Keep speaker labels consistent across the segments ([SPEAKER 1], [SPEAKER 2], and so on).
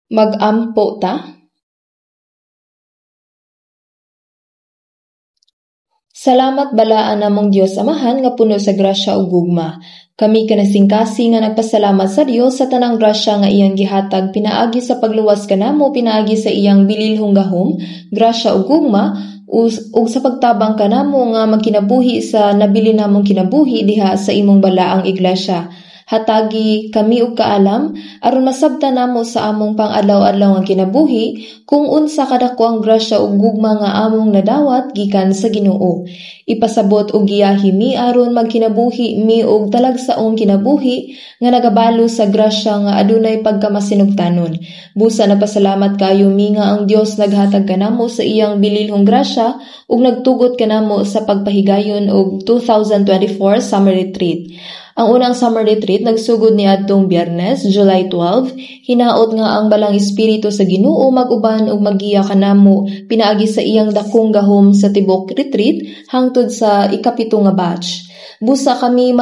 [SPEAKER 1] Mag-ampo ta. Salamat balaan namong Dios Amahan nga puno sa grasya ug gugma. Kami kanasingkasing nga nagpasalamat sa Dios sa tanang grasya nga iyang gihatag pinaagi sa pagluwas kanamo pinaagi sa iyang bililhong gahom, grasya ug gugma ug sa pagtabang kanamo nga magkinabuhi sa nabili namong kinabuhi diha sa imong balaang iglesia. Hatagi kami og kaalam aron masabtan namo sa among pang-adlaw-adlaw nga kinabuhi kung unsa kadako ang grasya ug gugma nga among nadawat gikan sa Ginoo. Ipasabot og giyahi mi aron magkinabuhi mi og talagsaong kinabuhi nga nagabalo sa grasya nga adunay pagkamasinugtanon. Busa nagpasalamat kaayo mi nga ang Dios naghatag kanamo sa iyang bililhong grasya ug nagtugot kanamo sa pagpahigayon og 2024 Summer Retreat. Ang unang summer retreat nagsugod niadtong Biyernes, July 12, hinaot nga ang balang espiritu sa Ginoo mag-uban ug maggiya kanamo pinaagi sa iyang dakong gahom sa tibok retreat hangtod sa 7 nga batch. Busa kami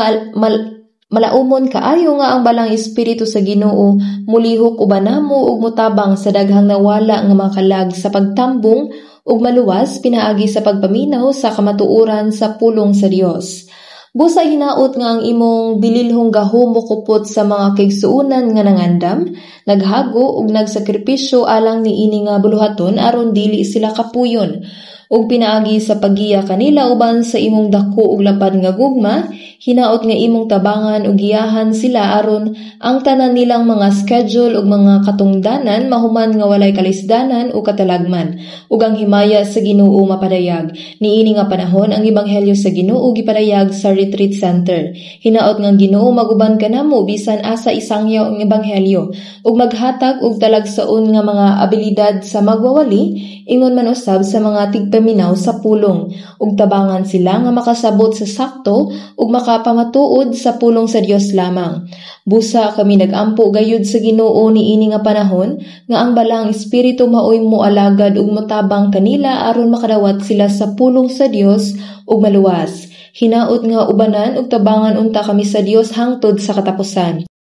[SPEAKER 1] malaumon kaayo nga ang balang espiritu sa Ginoo mulihok uban namo ug motabang sa daghang nawala nga mga kalag sa pagtambong ug maluwas pinaagi sa pagpaminaw sa kamatuoran sa pulong sa Dios. Busa hinaot nga ang imong bililhong gahom mokupot sa mga kaigsuonan nga nangandam, naghago ug nagsakripisyo alang niini nga buluhaton aron dili sila kapuyon. Ug pinaagi sa paggiya kanila uban sa imong dako ug lapad nga gugma, hinaot nga imong tabangan ug giyahan sila aron ang tanan nilang mga schedule ug mga katungdanan mahuman nga walay kalisdanan o katalagman, ug ang himaya sa Ginoo mapadayag. Niini nga panahon ang ebanghelyo sa Ginoo gipadayag sa retreat center. Hinaot nga ang Ginoo maguban kanamo bisan asa isangyaw ang ebanghelyo ug maghatag og talagsaon nga mga abilidad sa magwawali, ingon man usab sa mga tigpaminaw sa pulong, ug tabangan sila nga makasabot sa sakto ug makapamatuod sa pulong sa Dios lamang. Busa kami nagampo gayud sa Ginoo niini nga panahon nga ang balang espiritu maoy moalagad ug motabang kanila aron makadawat sila sa pulong sa Dios ug maluwas. Hinaot nga ubanan ug tabangan unta kami sa Dios hangtod sa katapusan.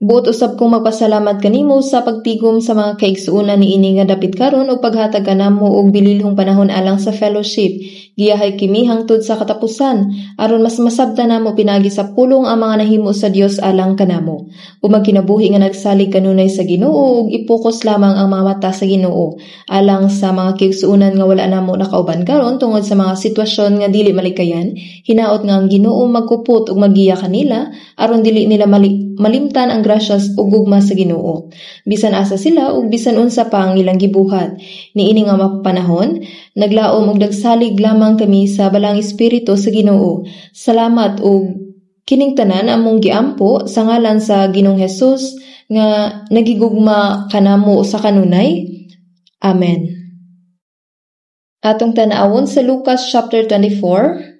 [SPEAKER 1] Buot usab kong magpasalamat kanimo sa pagtigom sa mga kaigsuonan niini nga dapit karon ug paghatag kanamo og bililhong panahon alang sa fellowship. Giyahay kini hangtod sa katapusan aron mas masabtan namo pinaagi sa pulong ang mga nahimo sa Dios alang kanamo. Ug magkinabuhi nga nagsalig kanunay sa Ginoo ug ipokus lamang ang mga mata sa Ginoo alang sa mga kaigsuonan nga wala namo nakauban karon tungod sa mga sitwasyon nga dili malikayan. Hinaot nga ang Ginoo magkupot ug maggiya kanila aron dili nila malimtan ang grasyas ug gugma sa Ginoo. Bisan asa sila ug bisan unsa pa ang ilang gibuhat. Niini nga panahon, naglaom ug nagsalig lamang kami sa balang espiritu sa Ginoo. Salamat ug kining tanan among giampo sa ngalan sa Ginoong Hesus nga nagigugma kanamo sa kanunay. Amen. Atong tan-awon sa Lucas chapter 24.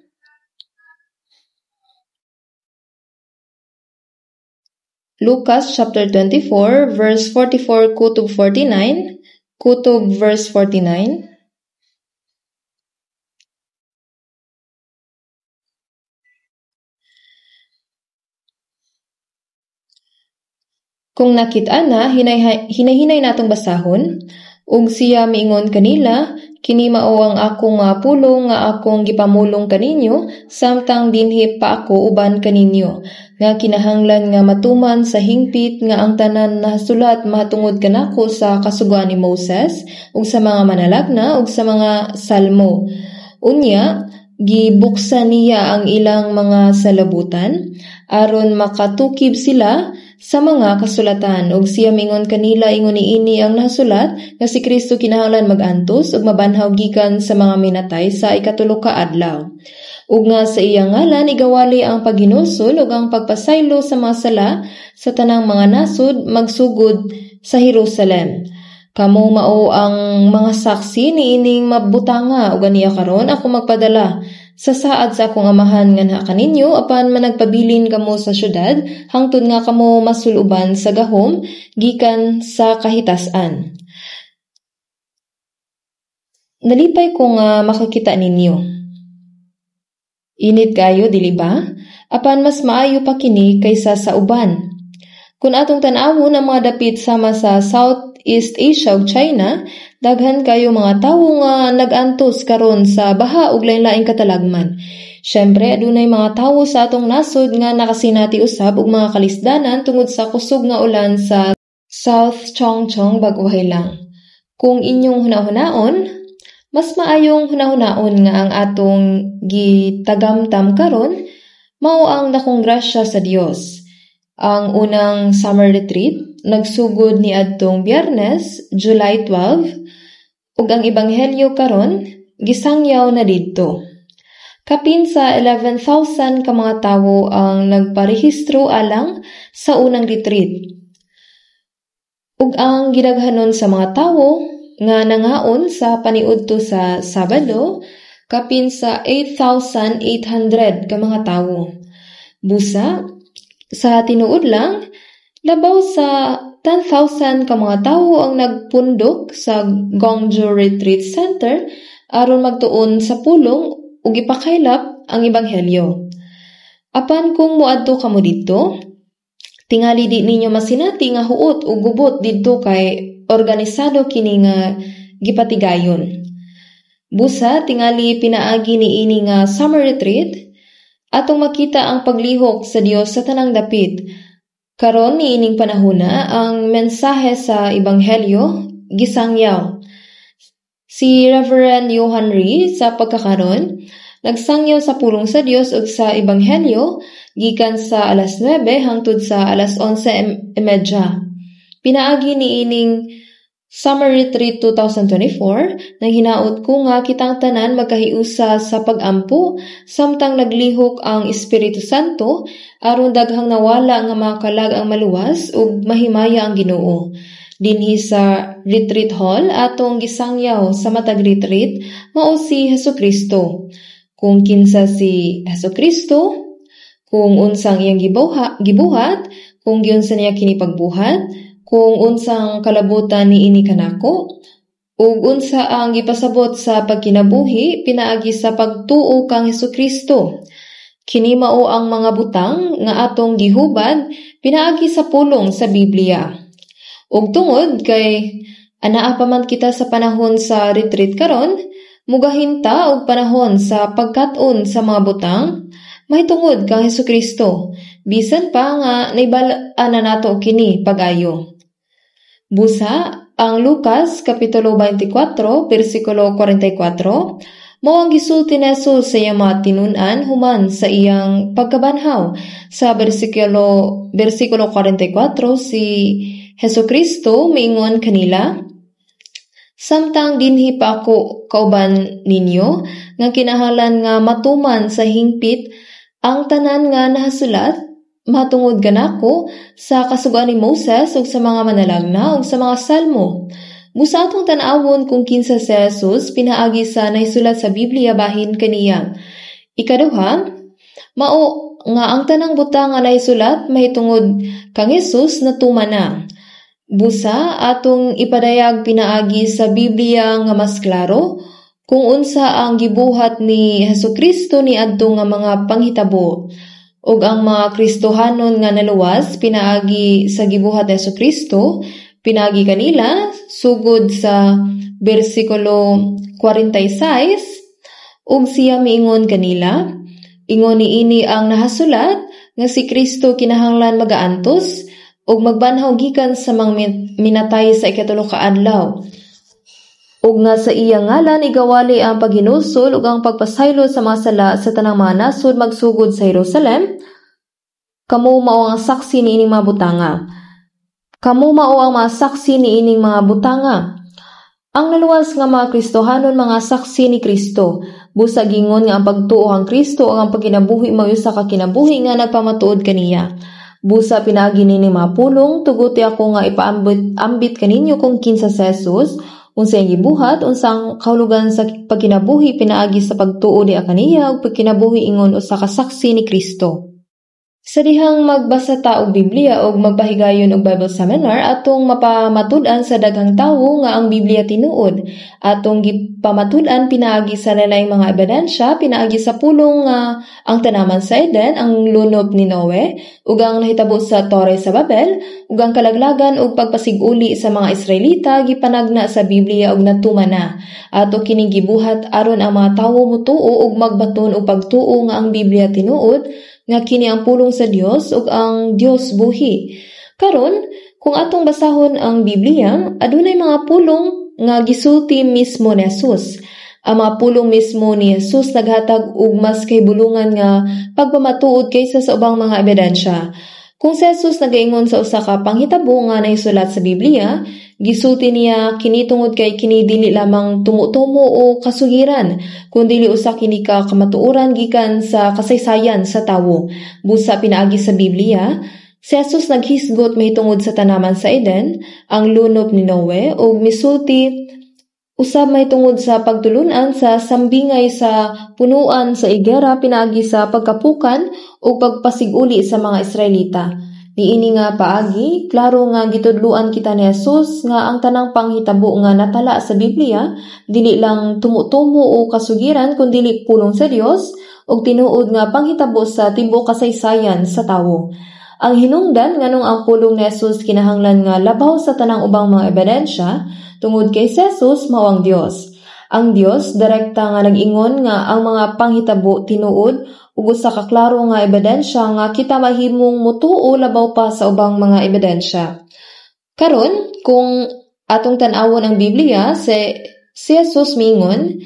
[SPEAKER 1] Lucas chapter 24 verse 44 kutob 49 kutob verse 49. Kung nakit-an na, hinay-hinay natong basahon, ug siya miingon kanila, kini mao ang akong nga pulong nga akong gipamulong kaninyo, samtang dinhi pa ako uban kaninyo, nga kinahanglan nga matuman sa hingpit nga ang tanan nasulat mahatungod kanako sa kasuguan ni Moses, ug sa mga manalagna ug sa mga salmo. Unya, gibuksan niya ang ilang mga salabutan, aron makatukib sila sa mga kasulatan, ug siya mingon kanila ingon niini ang nasulat nga si Kristo kinahanglan mag-antos ug mabanhaw gikan sa mga minatay sa 3 ka adlaw. Ug nga sa iyang ngalan igawali ang paghinulsol ug ang pagpasaylo sa mga sala sa tanang mga nasod magsugod sa Jerusalem. Kamo mao ang mga saksi niining mabutanga, ug aniya karon ako magpadala sa saad sa akong amahan nga naa kaninyo, apan managpabilin kamo sa syudad hangtod nga kamo masuluban sa gahom gikan sa kahitasan. Nalipay ko nga makakita ninyo. Init kayo, dili ba? Apan mas maayo pa kini kaysa sa uban. Kung atong tan-awon ang mga dapit sama sa South Southeast Asia ug China, daghan kayo mga tawo nga nag-antos karon sa baha ug lain-laing katalagman. Syempre, adunay mga tawo sa atong nasod nga nakasinati usab og mga kalisdanan tungod sa kusog nga ulan sa South Chungcheong bag-ohay lang. Kung inyong hunahunaon, mas maayong hunahunaon nga ang atong gitagamtam karon mao ang dakong grasya sa Dios. Ang unang summer retreat nagsugod niadtong Biyernes, July 12, ug ang ebanghelyo karon gisangyaw na didto. Kapin sa 11,000 ka mga tawo ang nagparehistro alang sa unang retreat. Ug ang gidaghanon sa mga tawo nga nangaon sa paniudto sa Sabado, kapin sa 8,800 ka mga tawo. Busa, sa tinuod lang, labaw sa 10,000 ka mga tawo ang nagpundok sa Gongju Retreat Center aron magtuon sa pulong ug ipakaylap ang ebanghelyo. Apan kung moadto kamo didto, tingali di ninyo masinati nga huot o gubot didto kay organisado kini nga gipatigayon. Busa, tingali pinaagi niini nga summer retreat, atong makita ang paglihok sa Dios sa tanang dapit. Karon niining panahona ang mensahe sa ebanghelyo gisangyaw. Si Reverend Johan Ree sa pagkakaron nagsangyaw sa pulong sa Dios ug sa ebanghelyo gikan sa alas 9 hangtod sa alas 11:30. Pinaagi niining Summer Retreat 2024, nang hinaot ko nga kitang tanan magkahiusa sa pag-ampo samtang naglihok ang Espiritu Santo aron daghang nawala nga makalag ang maluwas ug mahimaya ang Ginoo. Dinhi sa retreat hall atong gisangyaw sa matag retreat mao si Hesukristo. Kung kinsa si Hesukristo, kung unsang iyang gibuhat, kung giunsa niya kini pagbuhat, kung unsang kalabutan niini kanako, ug unsa ang gipasabot sa pagkinabuhi pinaagi sa pagtuo kang Hesukristo. Kini mao ang mga butang nga atong gihubad pinaagi sa pulong sa Biblia. Ug tungod kay anaa pa man kita sa panahon sa retreat karon, mugahin ta og panahon sa pagkat-on sa mga butang mahitungod kang Hesukristo, bisan pa nga naibal-an na nato kini pag-ayo. Busa, ang Lucas Kapitulo 24, versikulo 44, mao ang gisulti ni Jesus sa iyang mga tinun-an human sa iyang pagkabanhaw. Sa versikulo 44, si Hesukristo miingon kanila, "Samtang dinhi pa ako kauban ninyo, nga kinahanglan nga matuman sa hingpit ang tanan nga nahasulat mahitungod kanako sa kasuguan ni Moses ug sa mga manalagna ug sa mga salmo." Busa atong tan-awon kung kinsa si Jesus pinaagi sa nahisulat sa Biblia bahin kaniya. Ikaduha, mao nga ang tanang butang nga nahisulat mahitungod kang Jesus natuman na. Busa atong ipadayag pinaagi sa Biblia nga mas klaro kung unsa ang gibuhat ni Hesukristo niadto nga mga panghitabo ug ang mga Kristohanon nga naluwas pinaagi sa gibuhat ni Hesukristo pinaagi kanila sugod sa bersikulo 46, ug siya miingon kanila, "Ingon niini ang nahasulat nga si Kristo kinahanglan magaantos ug magbanhaw gikan sa mga minatay sa ikatulo ka adlaw, ug nga sa iya ngalan igawali ang paghinulsol ug ang pagpasaylo sa mga sala sa tanang mga nasod magsugod sa Jerusalem. Kamo mao ang saksi niining mga butanga. Kamo mao ang mga saksi niining mga butanga." Ang naluwas nga mga Kristohanon mga saksi ni Kristo. Busa gingon nga ang pagtuo kang Kristo ug ang pagkinabuhi mao usa ka kinabuhi nga nagpamatuod kaniya. Busa pinaagi nining mga pulong, tuguti ako nga ipaambit kaninyo kung kinsa si Jesus, unsa iyang gibuhat, unsa ang kahulugan sa pagkinabuhi pinaagi sa pagtuo diha kaniya ug pagkinabuhi ingon usa ka saksi ni Kristo. Sa dihang magbasa ta og Biblia og magpahigayon og Bible seminar, atong mapamatud-an sa daghang tawo nga ang Biblia tinuod. Atong gipamatud-an pinaagi sa laing mga ebidensya, pinaagi sa pulong nga ang tanaman sa Eden, ang lunop ni Noe, ug ang nahitabo sa Tore sa Babel, ug ang kalaglagan ug pagpasiguli sa mga Israelita gipanagna sa Biblia ug natuman na. Ato kining gibuhat aron ang mga tawo motuo ug magbaton og pagtuo nga ang Biblia tinuod, nga kini ang pulong sa Dios ug ang Dios buhi. Karon, kung atong basahon ang Biblia, adunay mga pulong nga gisulti mismo ni Jesus. Ang mga pulong mismo ni Jesus naghatag og mas kahibulungan nga pagpamatuod kaysa sa ubang mga ebidensya. Kung si Jesus nagaingon sa usa ka panghitabo nga nahisulat sa Biblia, gisulti niya kini tungod kay kini dili lamang tumutumo o kasugiran, kundi usa kini ka kamatuoran gikan sa kasaysayan sa tawo. Busa pinaagi sa Biblia, si Jesus naghisgot mahitungod sa tanaman sa Eden, ang lunop ni Noe, ug misulti usab mahitungod sa pagtulunan sa sambingay sa punuan sa igera pinaagi sa pagkapukan ug pagpasiguli sa mga Israelita. Niini nga paagi, klaro nga gitudluan kita ni Jesus nga ang tanang panghitabo nga natala sa Biblia dili lang tumutumo o kasugiran kundi pulong sa Dios ug tinuod nga panghitabo sa tibuok kasaysayan sa tawo. Ang hinungdan nganong ang pulong ni Jesus kinahanglan nga labaw sa tanang ubang mga ebidensya tungod kay Jesus mao ang Dios. Ang Dios direkta nga nag-ingon nga ang mga panghitabo tinuod ug usa ka klaro nga ebidensya nga kita mahimong motuo labaw pa sa ubang mga ebidensya. Karon, kung atong tan-awon ang Biblia, si Jesus miingon,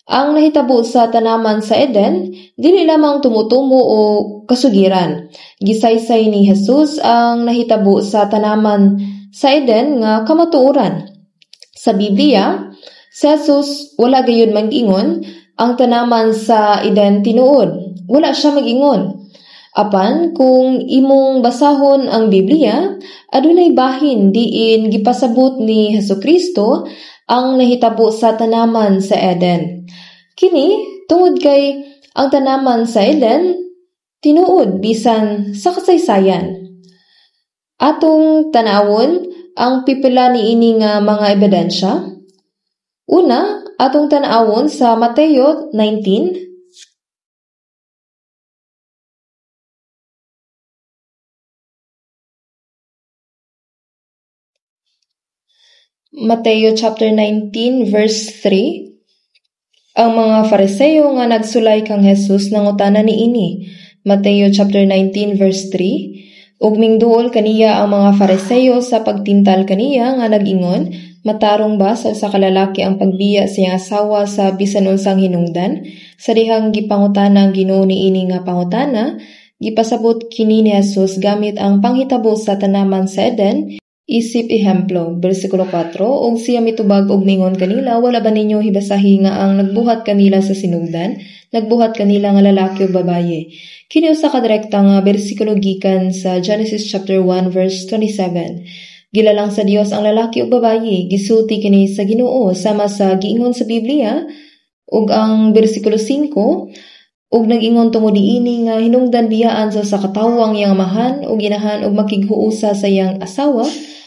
[SPEAKER 1] ang nahitabo sa tanaman sa Eden dili lamang tumutumo o kasugiran. Gisaysay ni Jesus ang nahitabo sa tanaman sa Eden nga kamatuoran. Sa Biblia, si Jesus wala gayud mag-ingon ang tanaman sa Eden tinuod. Wala siya mag-ingon. Apan kung imong basahon ang Biblia, adunay bahin diin gipasabot ni Hesukristo ang nahitabo sa tanaman sa Eden. Kini tungod kay ang tanaman sa Eden tinuod bisan sa kasaysayan. Atong tan-awon ang pipila niini nga mga ebidensya. Una, atong tan-awon sa Mateo 19, Mateo chapter 19 verse 3. Ang mga Fariseo nga nagsulay kang Jesus nangutana niini. Mateo chapter 19 verse 3. Ug mingduol kaniya ang mga Fariseo sa pagtintal kaniya nga nag-ingon, matarong ba sa usa ka lalaki ang pagbiya sa iyang asawa sa bisan unsang hinungdan? Sa dihang gipangutana ang Ginoo niini nga pangutana, gipasabot kini ni Jesus gamit ang panghitabo sa tanaman sa Eden. Isip ehemplo, bersikulo 4, ug siya mitubag og mingon kanila, wala ba ninyo hibasahi nga ang nagbuhat kanila sa sinugdan, nagbuhat kanila nga lalaki ug babaye? Kini usa ka direkta nga bersikulo gikan sa Genesis chapter 1 verse 27. Gilalang sa Dios ang lalaki ug babaye, gisulti kini sa Ginoo sama sa giingon sa Biblia, ug ang bersikulo 5, ug nag-ingon tungod niini nga hinungdan biyaan sa usa ka tawo ang iyang amahan ug inahan ug makighuusa sa iyang asawa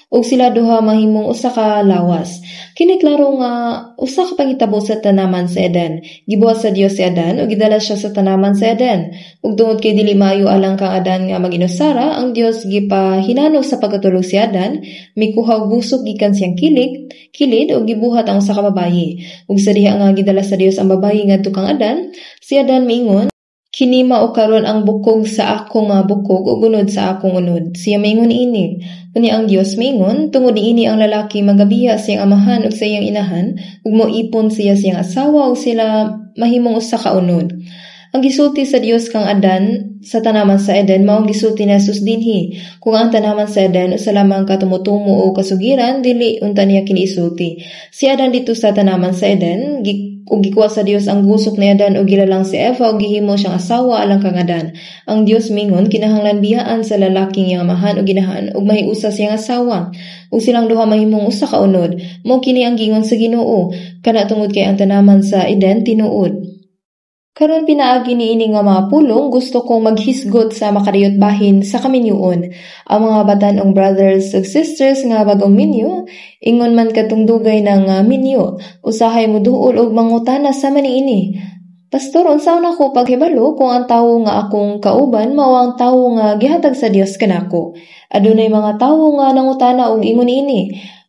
[SPEAKER 1] ug sila duha mahimong usa ka lawas. Kini klaro nga usa ka pangitabo sa tanaman sa Eden. Gibuhat sa Dios si Adan ug gidala siya sa tanaman sa Eden. Ug tungod kay dili maayo alang kang Adan nga mag-inusara, ang Dios gipahinano sa pagkatulog si Adan, mikuha og busok gikan siyang kilid ug gibuhat ang usa ka babayi. Ug sa diha nga gidala sa Dios ang babayi ngadto kang Adan, si Adan miingon, kini mao karon ang bukog sa akong mga bukog ug unod sa akong unod. Siya miingon ini. Unya ang Dios miingon, tungod niini ang lalaki magabiya sa iyang amahan ug sa iyang inahan, ug moipon siya sa iyang asawa ug sila mahimong usa ka unod. Ang gisulti sa Dios kang Adan sa tanaman sa Eden mao ang gisulti ni Jesus dinhi. Kung ang tanaman sa Eden usa lamang ka tumutumo o kasugiran, dili unta niya kini isulti. Si Adan dito sa tanaman sa Eden, ug gikuha sa Dios ang gusok ni Adan ug gilalang si Eva ug gihimo siyang asawa alang kang Adan. Ang Dios mingon, kinahanglan biyaan sa lalaking iyang amahan ug inahan ug mahiusa siyang asawa, ug silang duha mahimong usa ka unod. Mao kini ang giingon sa Ginoo, kana tungod kay ang tanaman sa Eden tinuod. Karon pinaagi niini nga mga pulong, gusto kong maghisgot sa makadiyot bahin sa kaminyuon. Ang mga batan-ong brothers ug sisters nga bag-ong minyo, ingon man kadtong dugay na nga minyo, usahay moduol og mangutana sama niini. "Pastor, unsaon nako paghibalo kung ang tawo nga akong kauban mao ang tawo nga gihatag sa Dios kanako?" Adunay mga tawo nga nangutana og ingon niini.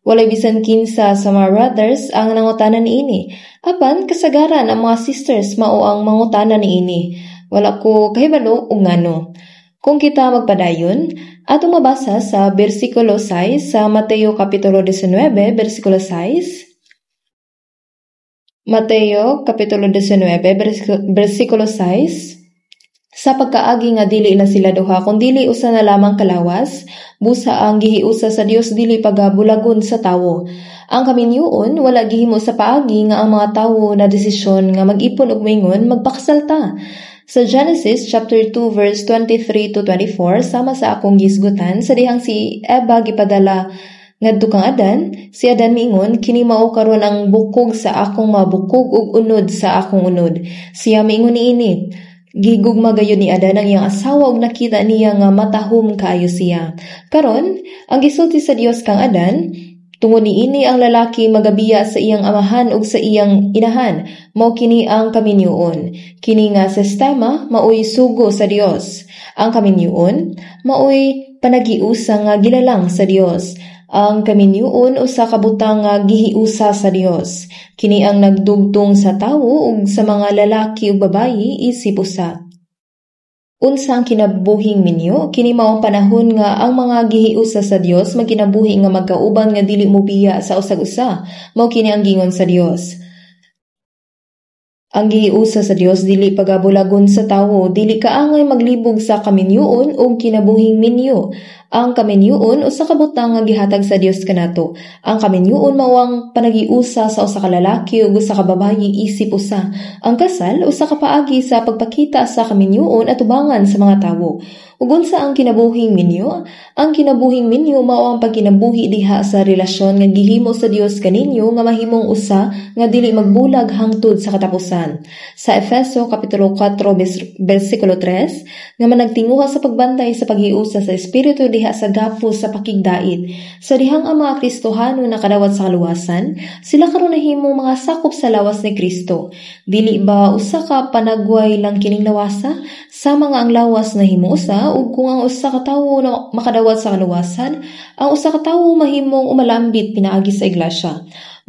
[SPEAKER 1] Walay bisan kinsa sa mga brothers ang nangutana niini. Apan kasagaran ang mga sisters mao ang mangutana niini. Wala ko kahibalo ug ngano. Kung kita magpadayon, atong mabasa sa bersikulo 6 sa Mateo kapitulo 19, bersikulo 6. Mateo kapitulo 19, bersikulo 6. Sa pagkaagi nga dili na sila duha kun dili usa na lamang kalawas, busa ang gihiusa sa Dios dili pagabulagon sa tawo. Ang kaminyuon wala gihimo sa paagi nga ang mga tawo na desisyon nga mag-ipon og moingon, "Magpakasal ta." Sa Genesis chapter 2 verse 23 to 24, sama sa akong gisgutan sa dihang si Eva gipadala ngadto kang Adan, si Adan miingon, "Kini mao karon ang bukog sa akong mabukog ug unod sa akong unod." Siya miingon niini. Gihigugma gayud ni Adan ang iyang asawa ug nakita niya nga matahom kaayo siya. Karon, ang gisulti sa Dios kang Adan, "Tungod niini ang lalaki magabiya sa iyang amahan ug sa iyang inahan." Mao kini ang kaminyuon. Kini nga sistema maoy sugo sa Dios. Ang kaminyuon maoy panagiusa nga gilalang sa Dios. Ang kaminyuon usa ka butang nga gihiusa sa Dios. Kini ang nagdugtong sa tawo ug sa mga lalaki ug babayi isip usa. Unsa ang kinabuhing minyo? Kini mao ang panahon nga ang mga gihiusa sa Dios magkinabuhi nga magkauban nga dili mobiya sa usag usa. Mao kini ang giingon sa Dios. Ang gihiusa sa Dios dili pagabulagon sa tawo, dili kaangay maglibog sa kaminyuon ug kinabuhing minyo. Ang kaminyuon usa ka butang nga gihatag sa Dios kanato. Ang kaminyuon mao ang panagiusa sa usa ka lalaki ug usa ka babayi isip usa. Ang kasal usa ka paagi sa pagpakita sa kaminyuon atubangan sa mga tawo. Ug unsa ang kinabuhing minyo? Ang kinabuhing minyo mao ang pagkinabuhi diha sa relasyon nga gihimo sa Dios kaninyo nga mahimong usa nga dili magbulag hangtod sa katapusan. Sa Efeso kapitulo 4 bersikulo 3, nga managtinguha sa pagbantay sa paghiusa sa espiritu diha sa gapos sa pakigdait. Sa dihang ang mga Kristohano nakadawat sa kaluwasan, sila karon nahimong mga sakop sa lawas ni Kristo. Dili ba usa ka panagway lang kining lawasa? Sama nga ang lawas nahimo usa, ug kung ang usa ka tawo na makadawat sa kaluwasan, ang usa ka tawo mahimong umalambit pinaagi sa iglesia.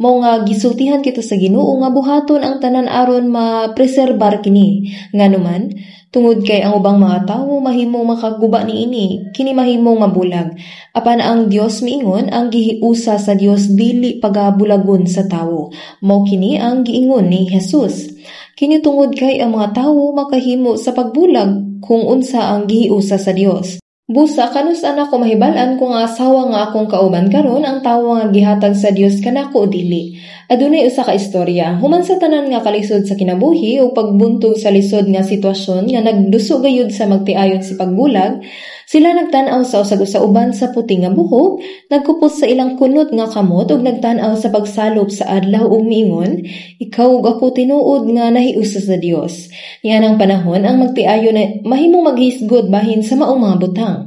[SPEAKER 1] Mao nga gisultihan kita sa Ginoo nga buhaton ang tanan aron mapreserbar kini. Nganuman, tungod kay ang ubang mga tawo mahimong makaguba niini, kini mahimong mabulag. Apan ang Dios miingon, ang gihiusa sa Dios dili pagabulagon sa tawo. Mao kini ang giingon ni Jesus. Kini tungod kay ang mga tawo makahimo sa pagbulag kung unsa ang gihiusa sa Dios. Busa kanus-a nako mahibal-an kung ang asawa nga akong kauban karon ang tawo nga gihatag sa Dios kanako o dili? Adunay usa ka istorya. Human sa tanan nga kalisod sa kinabuhi ug pagbuntog sa lisod nga sitwasyon nga nagduso gayud sa magtiayon sa pagbulag, sila nagtan-aw sa usag-usa uban sa puti nga buhok, nagkupos sa ilang kunot nga kamot ug nagtan-aw sa pagsalop sa adlaw ug miingon, "Ikaw ug ako tinuod nga nahiusa sa Dios." Nianang panahon ang magtiayon na mahimong maghisgot bahin sa maong mga butang.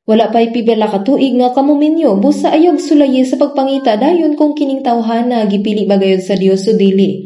[SPEAKER 1] Wala pa'y pipila ka tuig nga kamo minyo, busa ayog sulayi sa pagpangita dayon kung kining tawhana gipili ba gayud sa Dios o dili.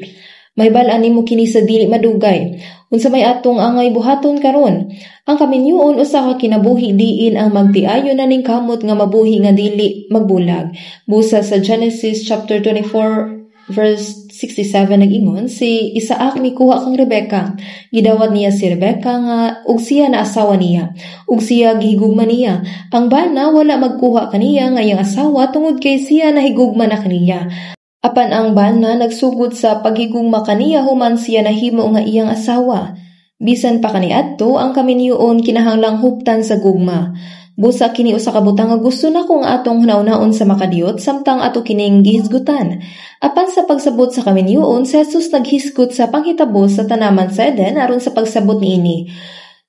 [SPEAKER 1] Mahibal-an nimo kini sa dili madugay. Unsa may atong angay buhaton karon? Ang kaminyuon usa ka kinabuhi diin ang magtiayon na ning kamot nga mabuhi nga dili magbulag. Busa sa Genesis chapter 24 verse 67 nag-ingon, si Isaac mikuha kang Rebeka. Gidawat niya si Rebeka nga ug siya na asawa niya. Ug siya gihigugma niya. Ang bana wala magkuha kaniya nga iyang asawa tungod kay siya nahigugma na kaniya. Apan ang bana nagsugod sa paghigugma kaniya human siya nahimo nga iyang asawa. Bisan pa kaniadto, ang kaminyuon kinahanglang huptan sa gugma. Busa kini usa ka butang nga gusto nako nga atong hunahunahon sa makadiyot samtang ato kining gihisgutan. Apan sa pagsabot sa kaminyuon, si Jesus naghisgot sa panghitabo sa tanaman sa Eden aron sa pagsabot niini.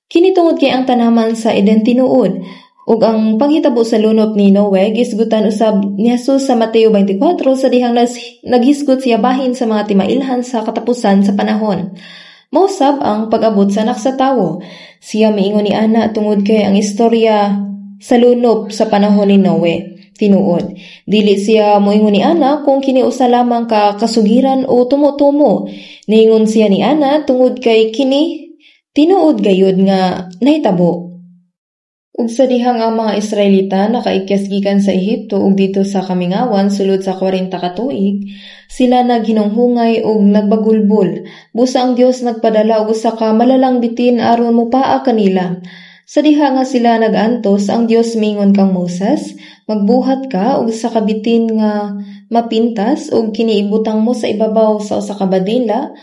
[SPEAKER 1] Kini tungod kay ang tanaman sa Eden tinuod ug ang panghitabo sa lunop ni Noe gisgutan usab ni Jesus sa Mateo 24 sa dihang naghisgot siya bahin sa mga timailhan sa katapusan sa panahon. Mao sab ang pag-abot sa Anak sa Tawo. Siya miingon ni ana tungod kay ang istorya sa lunop sa panahon ni Noe tinuod. Dili siya moingon ni ana kung kini usa lamang ka kasugiran o tumo-tumo. Niingon siya ni ana tungod kay kini tinuod gayud nga nahitabo. Ug sa dihang ang mga Israelita nakaikyas gikan sa Ehipto ug didto sa kamingawan sulod sa 40 ka tuig, sila naghinunghungay ug nagbagulbol. Busa ang Dios nagpadala og usa ka malalang bitin aron mopaa kanila. Sa diha nga sila nag-antos, ang Dios miingon kang Moses, "Magbuhat ka og usa ka bitin nga mapintas ug kini ibutang mo sa ibabaw sa usa ka badila,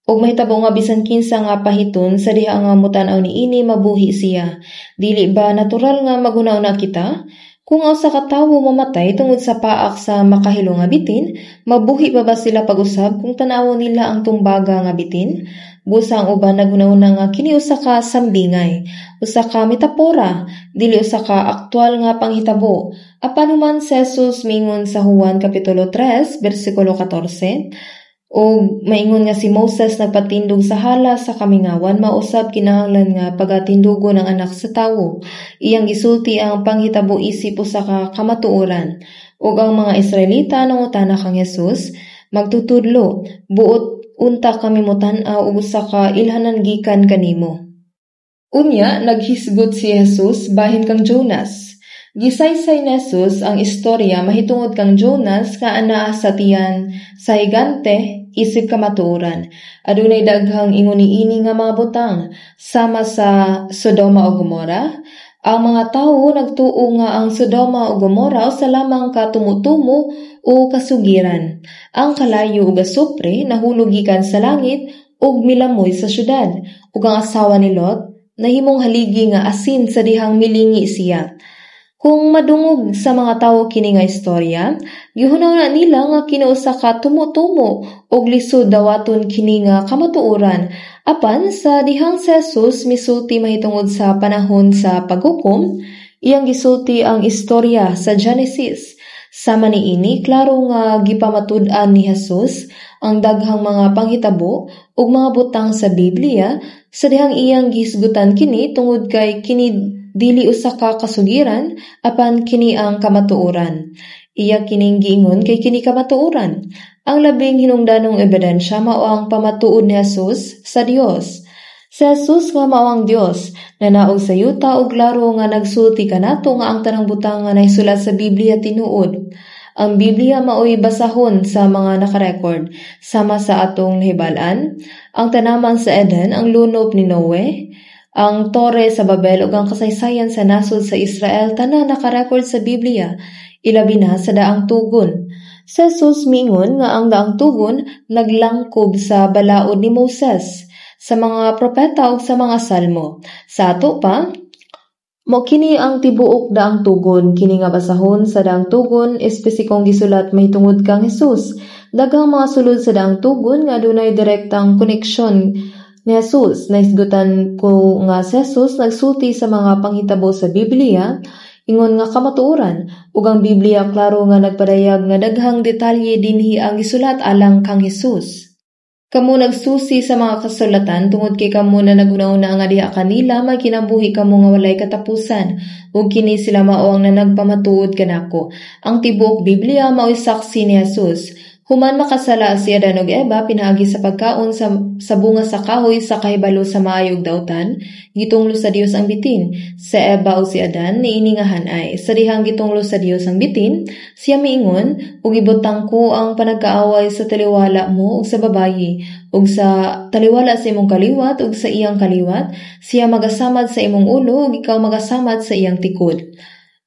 [SPEAKER 1] ug mahitabo nga bisan kinsa nga pahiton sa diha nga motan-aw niini mabuhi siya." Dili ba natural nga maghuna-huna kita? Kung ang usa ka tawo mamatay tungod sa paak sa makahilo nga bitin, mabuhi pa ba sila pag-usab kung tan-awon nila ang tumbaga nga bitin? Busa ang uban naghuna-huna nga kini usa ka sambingay, usa ka metapora, dili usa ka aktual nga panghitabo. Apan human si Jesus miingon sa Juan Kapitulo 3, bersikulo 14, ug maingon nga si Moses nagpatindog sa hala sa kamingawan, mausab kinahanglan nga pagatindugon ang Anak sa Tawo. Iyang gisulti ang panghitabo isip usa ka kamatuoran. Ug ang mga Israelita nangutana kang Jesus, "Magtutudlo, buot unta kami motan-aw og usa ka ilhanan gikan kanimo." Unya naghisgot si Jesus bahin kang Jonas. Gisaysay ni Jesus ang istorya mahitungod kang Jonas nga anaa sa tiyan sa higante isip kamatuoran. Adunay daghang ingon niini nga mga butang sama sa Sodoma ug Gomora. Ang mga tawo nagtuo nga ang Sodoma ug Gomora usa lamang ka tumutumo o kasugiran. Ang kalayo ug asupre nahulog gikan sa langit ug milamoy sa syudad, ug ang asawa ni Lot nahimong haligi nga asin sa dihang milingi siya. Kung madungog sa mga tawo kini nga istorya, gihuna-huna nila nga kini usa ka tumo-tumo ug lisod dawaton kini nga kamatuoran. Apan sa dihang si Jesus misulti mahitungod sa panahon sa paghukom, iyang gisulti ang istorya sa Genesis. Sama niini, klaro nga gipamatud-an ni Jesus ang daghang mga panghitabo ug mga butang sa Biblia sa dihang iyang gihisgutan kini tungod kay kini dili usa ka kasugiran apan kini ang kamatuoran. Iya kining giingon kay kini kamatuoran. Ang labing hinungdanong ebidensya mao ang pamatuod ni Jesus sa Dios. Si Jesus nga mao ang Dios, nanaog sa yuta ug klaro nga nagsulti kanato nga ang tanang butang nga nahisulat sa Biblia tinuod. Ang Biblia maoy basahon sa mga nakarekord, sama sa atong nahibal-an, ang tanaman sa Eden, ang lunop ni Noe, ang tore sa Babel ug ang kasaysayan sa nasod sa Israel, tanan nakarekord sa Biblia, ilabi na sa Daang Tugon. Si Jesus miingon nga ang Daang Tugon naglangkob sa balaod ni Moses, sa mga propeta ug sa mga salmo. Sa ato pa, mo kini ang tibuok Daang Tugon, kini nga basahon sa Daang Tugon espesikong gisulat mahitungod kang Jesus. Daghang mga sulod sa Daang Tugon nga adunay direktang koneksyon ni Jesus. Nahisgutan ko nga si Jesus nagsulti sa mga panghitabo sa Biblia ingon nga kamatuoran, ug ang Biblia klaro nga nagpadayag nga daghang detalye dinhi ang gisulat alang kang Jesus. Kamo nagsusi sa mga kasulatan tungod kay kamo na naghuna-huna nga diha kanila may kinabuhi kamo nga walay katapusan, ug kini sila mao ang nanagpamatuod kanako. Ang tibuok Biblia mao'y saksi ni Jesus. Human makasala si Adan ug Eva pinaagi sa pagkaon sa bunga sa kahoy sa kahibalo sa maayo ug dautan, gitunglo sa Dios ang bitin. Sa Eva o si Adan niini nga hanay. Sa dihang gitunglo sa Dios ang bitin, siya miingon, ug ibutang ko ang panagkaaway sa taliwala mo ug sa babayi, ug sa taliwala sa imong kaliwat ug sa iyang kaliwat, siya magasamad sa imong ulo ug ikaw magasamad sa iyang tikod.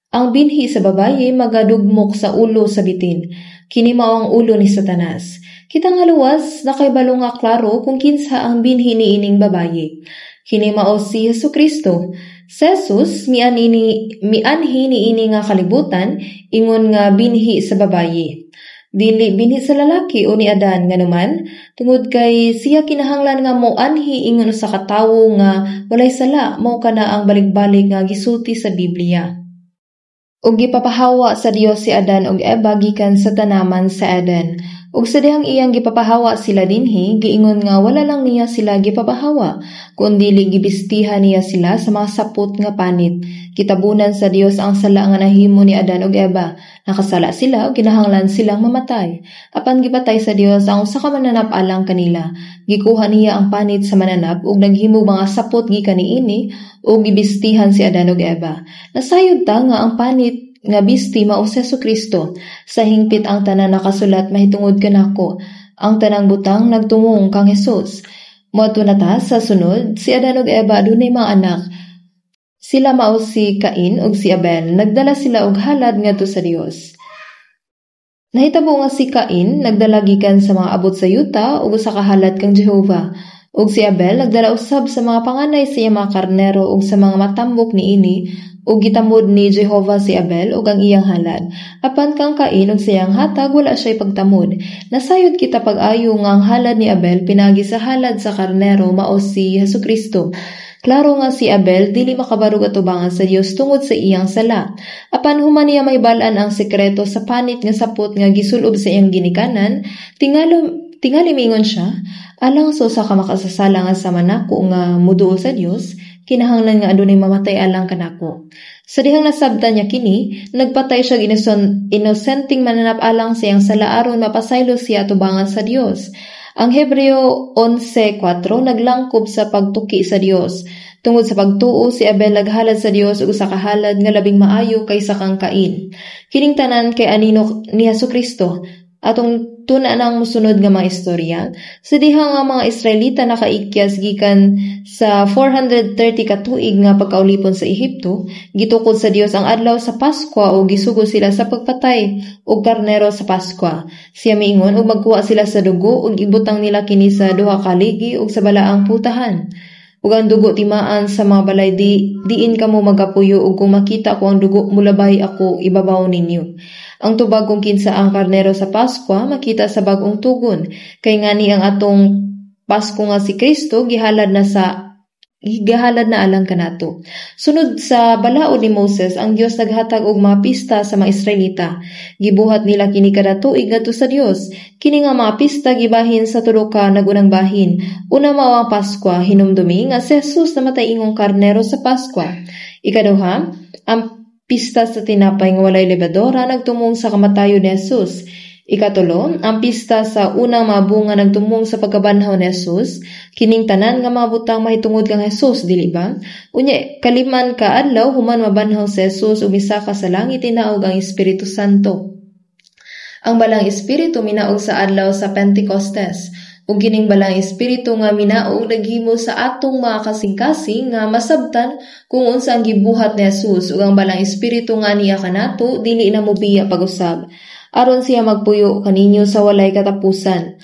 [SPEAKER 1] Ang binhi sa babayi magadugmok sa ulo sa bitin. Kini mao ang ulo ni Satanas. Kita nga luwas nakaybalo nga klaro kung kinsa ang binhi niining babayi. Kini mao si Jesucristo. Si Jesus mianhi niini nga kalibutan ingon nga binhi sa babayi. Dili binhi sa lalaki o ni Adan, nganuman tungod kay siya kinahanglan nga moanhi ingon usa ka tawo nga walay sala, mao kana ang balik-balik nga gisulti sa Biblia. Ug gipapahawa sa Dios si Adan ug Eva gikan sa tanaman sa Eden. Ug sa dihang iyang gipapahawa sila dinhi, giingon nga wala lang niya sila gipapahawa, kundili gibistihan niya sila sa mga sapot nga panit. Gitabunan sa Dios ang sala nga nahimo ni Adan ug Eva. Nakasala sila ug kinahanglan silang mamatay. Apan gipatay sa Dios ang usa ka mananap alang kanila. Gikuha niya ang panit sa mananap ug naghimo mga sapot gikan niini ug gibistihan si Adan ug Eva. Nasayod ta nga ang panit nga bisti mao si Hesukristo. Sa hingpit ang tanan nakasulat mahitungod kanako. Ang tanang butang nagtumong kang Hesus. Moadto na ta sa sunod, si Adan ug Eva adunay mga anak. Sila mao si Cain ug si Abel. Nagdala sila og halad ngadto sa Dios. Nahitabo nga si Cain nagdala gikan sa mga abot sa yuta ug usa ka halad kang Jehova. Ug si Abel nagdala usab sa mga panganay sa iyang mga karnero ug sa mga matambok niini, ug gitamod ni Jehova si Abel ug ang iyang halad. Apan kang Cain ug sa iyang hatag wala siya pagtamod. Nasayod kita pag-ayo nga ang halad ni Abel pinaagi sa halad sa karnero mao si Hesukristo. Klaro nga si Abel dili makabarog atubangan sa Dios tungod sa iyang sala. Apan human niya mahibal-an ang sekreto sa panit nga sapot nga gisulob sa iyang ginikanan, tingali miingon siya, alang sa usa ka makasasala nga sama nako nga muduol sa Dios, kinahanglan nga adunay mamatay alang kanako. Sa dihang nasabtan niya kini, nagpatay siya inosenteng mananap alang sa iyang sala aron mapasaylo siya atubangan sa Dios. Ang Hebreo 11:4 naglangkob sa pagtuki sa Dios. Tungod sa pagtuo, si Abel naghalad sa Dios ug usa ka halad nga labing maayo kaysa kang Cain. Kining tanan kay anino ni Hesukristo. Atong tuna nang mosunod nga mga istorya, sa diha nga mga Israelita nakaikyas gikan sa 430 ka tuig nga pagkaulipon sa Ehipto, gitukod sa Dios ang adlaw sa Paskwa o gisugo sila sa pagpatay og karnero sa Paskwa. Siya miingon og magkuha sila sa dugo ug ibutang nila kini sa duha ka ligi ug sa balaang putahan. Ug ang dugo timaan sa mga balay diin kamo magapuyo, ug kung makita ko ang dugo mulabay ako ibabaw ninyo. Ang tubag kung kinsa ang karnero sa Paskwa makita sa bag-ong tugon, kay ngani ang atong Pasko nga si Kristo gihalad na alang kanato. Sunod sa balaod ni Moses, ang Dios naghatag og mga pista sa mga Israelita. Gibuhat nila kini kada tuig ngadto sa Dios. Kini nga mga pista gibahin sa tulo ka nagunang bahin. Una mao ang Paskwa, hinumdumi nga si Jesus namatay ingong karnero sa Paskwa. Ikaduha, ang pista sa tinapay nga walay lebadora nagtumong sa kamatayon ni Jesus. Ikatulo, ang pista sa unang mga bunga nagtumong sa pagkabanhaw ni Jesus. Kining tanan nga mga butang mahitungod kang Jesus, dili ba? Unya, kaliman ka adlaw human mabanhaw si Jesus ug misaka sa langit inaog ang Espiritu Santo. Ang balang Espiritu minaog sa adlaw sa Pentecostes. Ug kining balang Espiritu nga minaog naghimo sa atong mga kasing-kasing nga masabtan kung unsa ang gibuhat ni Jesus, ug ang balang Espiritu nga niya kanato dili na mobiya pag-usab, aron siya magpuyo kaninyo sa walay katapusan.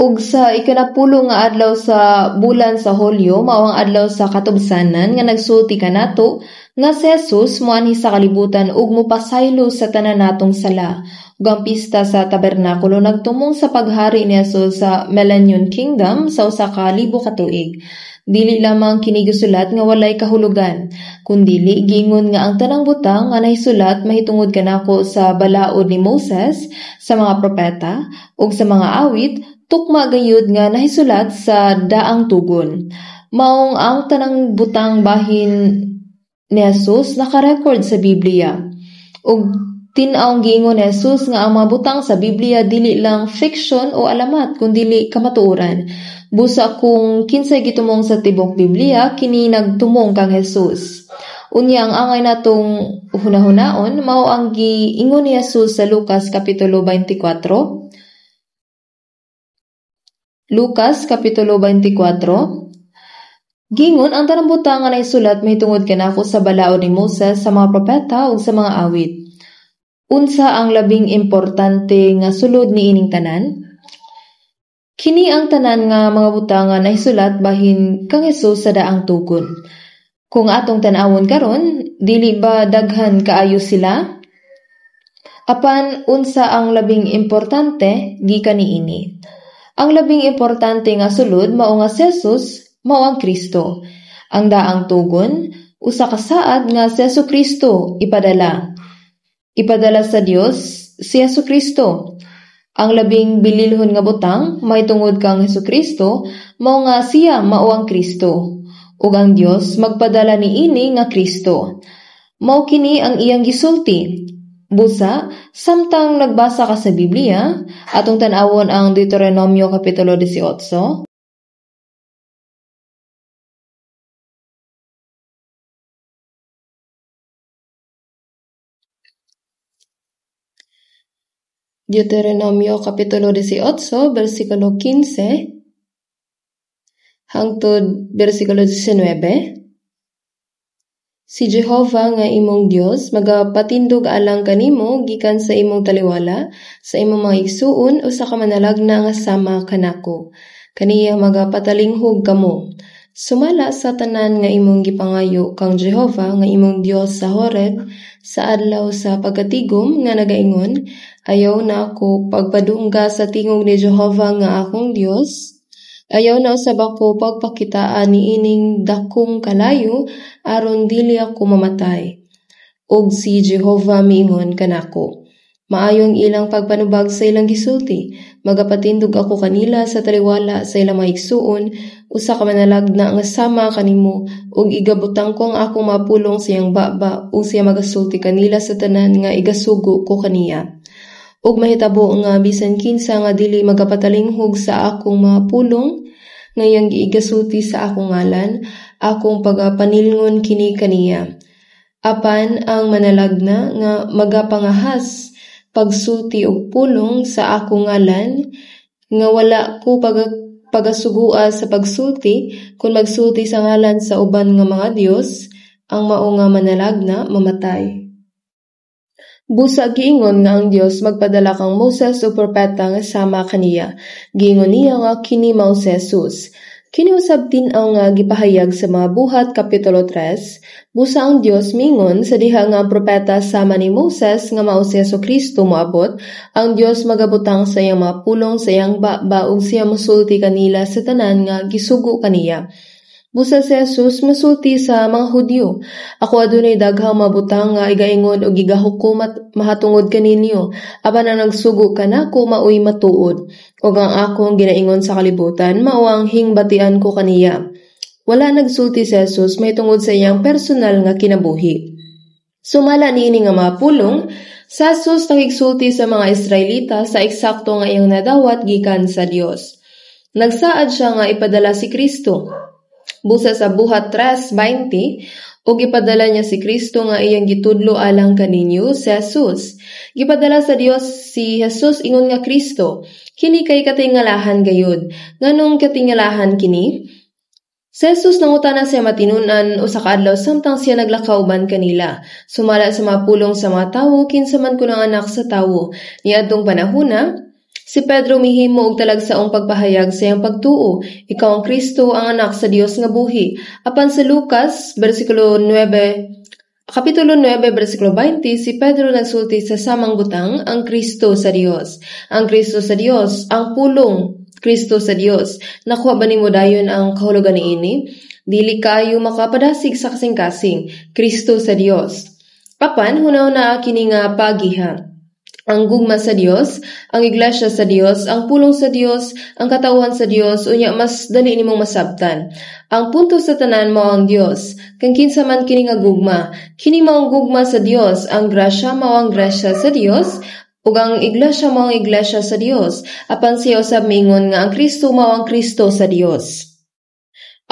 [SPEAKER 1] Ug sa ikanapulo nga adlaw sa bulan sa Hulyo, mao ang adlaw sa katubsanan nga nagsulti kanato nga si Jesus moanhi sa kalibutan ug mopasaylo sa tanan natong sala. Ug ang pista sa tabernakulo nagtumong sa paghari ni Jesus sa Millennium Kingdom sa 1,000 ka tuig. Dili lamang kini gisulat nga walay kahulugan, kundili giingon nga ang tanang butang nga nahisulat mahitungod kanako sa balaod ni Moses, sa mga propeta ug sa mga awit, tukma gayud nga nahisulat sa daang tugon. Maong ang tanang butang bahin ni Jesus nakarekord sa Biblia. Ug tin-awng giingon ni Jesus nga ang mga butang sa Biblia dili lang fiction o alamat kundili kamatuoran. Busa kung kinsay gitumong sa tibok Biblia, kini nagtumong kang Jesus. Unya ang angay natong hunahunaon mao ang giingon ni Jesus sa Lucas kapitulo 24. Lucas kapitulo 24. Gingon ang tanang butang nga nahisulat mahitungod kanako sa balaod ni Moses, sa mga propeta ug sa mga awit. Unsa ang labing importante nga sulod niining tanan? Kini ang tanan nga mga butang nga nahisulat bahin kang Hesus sa daang tugon. Kung atong tan-awon karon, dili ba daghan kaayo sila? Apan unsa ang labing importante gikan niini? Ang labing importante nga sulod mao nga si Jesus mao ang Kristo. Ang daang tugon, usa ka saad nga si Hesukristo ipadala. Ipadala sa Dios si Hesukristo. Ang labing bililhon nga butang mahitungod kang Hesukristo mao nga siya mao ang Kristo ug ang Dios magpadala niini nga Kristo. Mao kini ang iyang gisulti. Busa, samtang nagbasa ka sa Biblia, atong tan-awon ang Deuteronomio Kapitulo 18. Deuteronomio Kapitulo 18, versikulo 15 hangtod versikulo 19. Si Jehova nga imong Dios magapatindog alang kanimo gikan sa imong taliwala, sa imong mga igsuon usa ka manalagna nga sama kanako. Kaniya magapatalinghog kamo. Sumala sa tanan nga imong gipangayo kang Jehova nga imong Dios sa Horeb sa adlaw sa pagkatigom nga nagaingon, ayaw na ako pagpadungga sa tingog ni Jehova nga akong Dios. Ayaw na usab ako pagpakitaan niining dakong kalayo aron dili ako mamatay. Ug si Jehova miingon kanako, maayo ang ilang pagpanubag sa ilang gisulti. Magapatindog ako kanila sa taliwala sa ilang mga igsuon, usa ka manalagna nga sama kanimo, ug igabutang ko ang akong mapulong sa iyang baba, ug siya magasulti kanila sa tanan nga igasugo ko kaniya. Ug mahitabo nga bisan kinsa nga dili magapatalinghog sa akong mga pulong nga iyang giigasulti sa akong ngalan, akong pagapanilngon kini kaniya. Apan ang manalagna nga magapangahas pagsulti og pulong sa akong ngalan nga wala ko pagasugua sa pagsulti, kun magsulti sa ngalan sa uban nga mga Dios, ang mao nga manalagna mamatay. Busa giingon nga ang Dios magpadala kang Moses o propeta nga sama kaniya. Giingon niya nga kini mao si Jesus. Kini usab tin-aw nga gipahayag sa mga Buhat Kapitulo 3. Busa ang Dios mingon sa diha nga ang propeta sama ni Moses nga mao si Hesukristo moabot, ang Dios magabutang sa iyang mga pulong sa iyang baba ug siya mosulti kanila sa tanan nga gisugo kaniya. Busa si Jesus masulti sa mga Hudyo, ako adunay daghang mabutang nga igaingon og gigahukom at mahatungod kaninyo, apan ang nagsugo kanako maoy matuod, ug ang akong ginaingon sa kalibutan mao ang hingbatian ko kaniya. Wala nagsulti si Jesus mahitungod sa iyang personal nga kinabuhi. Sumala niini nga mga pulong, si Jesus nakigsulti sa mga Israelita sa eksakto nga iyang nadawat gikan sa Dios. Nagsaad siya nga ipadala si Kristo. Busa sa Buhat 3:20, ug ipadala niya si Kristo nga iyang gitudlo alang kaninyo si Jesus. Gipadala sa Dios si Jesus ingon nga Kristo. Kini kay katingalahan gayud. Nganong katingalahan kini? Si Jesus nangutana siya matinunan usa ka adlaw samtang siya naglakaw uban kanila. Sumala sa mga pulong sa mga tawo, kinsa man kuno ang anak sa tawo. Niadtong panahona, si Pedro mihimo og talagsaong pagpahayag sa iyang pagtuo. Ikaw ang Kristo, ang anak sa Dios nga buhi. Apan sa Lucas, versikulo 9, Kapitulo 9, versikulo 20, si Pedro nagsulti sa samang butang, ang Kristo sa Dios. Ang Kristo sa Dios, ang pulong Kristo sa Dios. Nakuha ba nimo dayon ang kahulugan niini? Dili kaayo makapadasig sa kasing-kasing, Kristo sa Dios. Apan hunaw-na kini nga pagiha. Ang gugma sa Dios, ang iglesia sa Dios, ang pulong sa Dios, ang katawhan sa Dios, unya mas dali nimong masabtan. Ang punto sa tanan mao ang Dios. Kang kinsa man kini nga gugma, kini mao ang gugma sa Dios, ang grasya mao ang grasya sa Dios, ug ang iglesia mao ang iglesia sa Dios. Apan siya usab miingon nga ang Kristo mao ang Kristo sa Dios.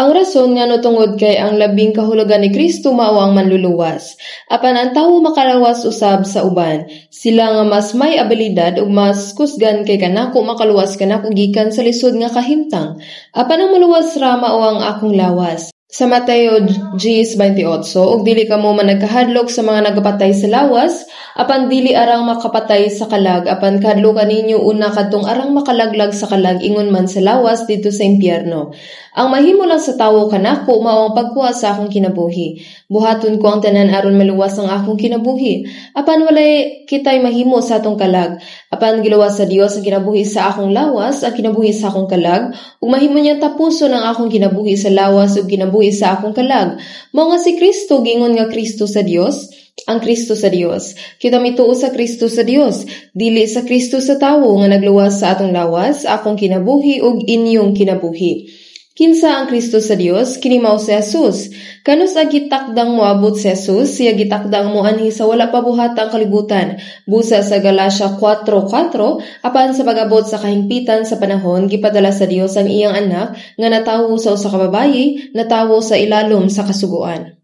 [SPEAKER 1] Ang rason nga no tungod kay ang labing kahulugan ni Kristo mao ang manluluwas. Apan ang tawo makalawas usab sa uban. Sila nga mas may abilidad ug mas kusgan kay kanako makaluwas kanako gikan sa lisod nga kahimtang. Apan ang maluwas ra mao ang akong lawas. Sa Mateo 10:28, ug dili kamo managkahadlok sa mga nagapatay sa lawas, apan dili arang makapatay sa kalag, apan kahadlokan ninyo una kadtong arang makalaglag sa kalag ingon man sa lawas didto sa impyerno. Ang mahimo lang sa tawo kanako mao ang pagkuha sa akong kinabuhi. Buhaton ko ang tanan aron maluwas ang akong kinabuhi. Apan walay kitay mahimo sa atong kalag. Apan giluwas sa Dios ang kinabuhi sa akong lawas, ang kinabuhi sa akong kalag, ug mahimo niyang tapuson ang akong kinabuhi sa lawas ug kinabuhi sa akong kalag. Mao nga si Kristo giingon nga Kristo sa Dios, ang Kristo sa Dios. Kita mituo sa Kristo sa Dios, dili sa Kristo sa tawo nga nagluwas sa atong lawas, akong kinabuhi ug inyong kinabuhi. Kinsa ang Kristo sa Dios? Kini mao si Jesus. Kanus-a gitakdang moabot si Jesus, siya gitakdang moanhi sa wala pa buhat ang kalibutan. Busa sa Galatia 4:4, apan sa pag-abot sa kahingpitan sa panahon, gipadala sa Dios ang iyang anak nga natawo sa usa ka babayi, natawo sa ilalom sa kasuguan.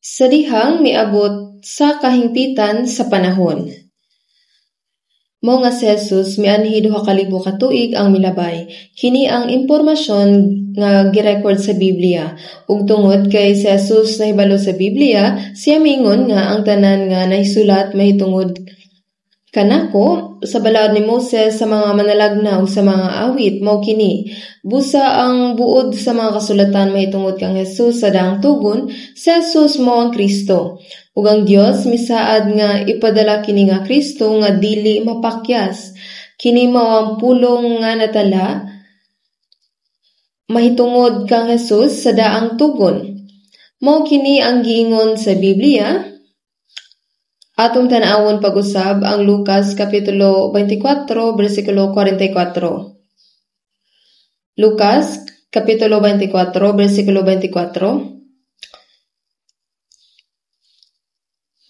[SPEAKER 1] Sa dihang miabot sa kahingpitan sa panahon. Mao nga si Jesus mianhi 2,000 ka tuig ang milabay. Kini ang impormasyon nga girekord sa Biblia. Ug tungod kay si Jesus nahibalo sa Biblia, siya miingon nga ang tanan nga nahisulat mahitungod kanako sa balaod ni Moses, sa mga manalagna ug sa mga awit, mao kini. Busa ang buod sa mga kasulatan mahitungod kang Jesus sa daang tugon, si Jesus mao ang Kristo. Ug ang Dios misaad nga ipadala kini nga Kristo nga dili mapakyas. Kini mao ang pulong nga natala mahitungod kang Jesus sa daang tugon. Mao kini ang giingon sa Biblia. Atong tan-awon pag-usab ang Lucas Kapitulo 24, versikulo 44. Lucas Kapitulo 24, versikulo 24.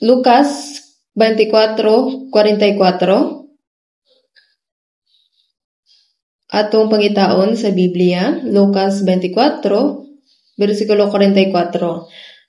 [SPEAKER 1] Lucas 24:44. Atong pangitaon sa Biblia, Lucas 24, versikulo 44.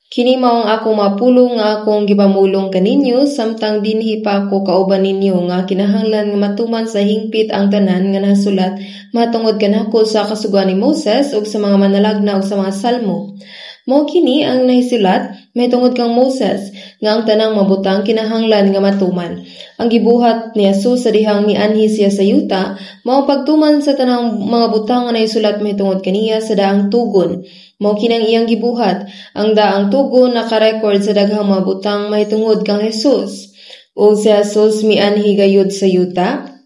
[SPEAKER 1] Kini mao ang akong mapulong nga akong gipamulong kaninyo samtang dinhi pa ako kauban ninyo, nga kinahanglan nga matuman sa hingpit ang tanan nga nasulat mahitungod kanako sa kasuguan ni Moses ug sa mga manalagna ug sa mga salmo. Mao kini ang nahisulat mahitungod kang Moses, nga ang tanang mabutang kinahanglan nga matuman. Ang gibuhat ni Jesus sa dihang mianhi siya sa yuta, mao pagtuman sa tanang mga butang nga nahisulat mahitungod kaniya sa daang tugon. Mao kinang iyang gibuhat. Ang daang tugon naka-record sa daghang mga butang mahitungod kang Jesus. Ug si Jesus mianhi gayud sa yuta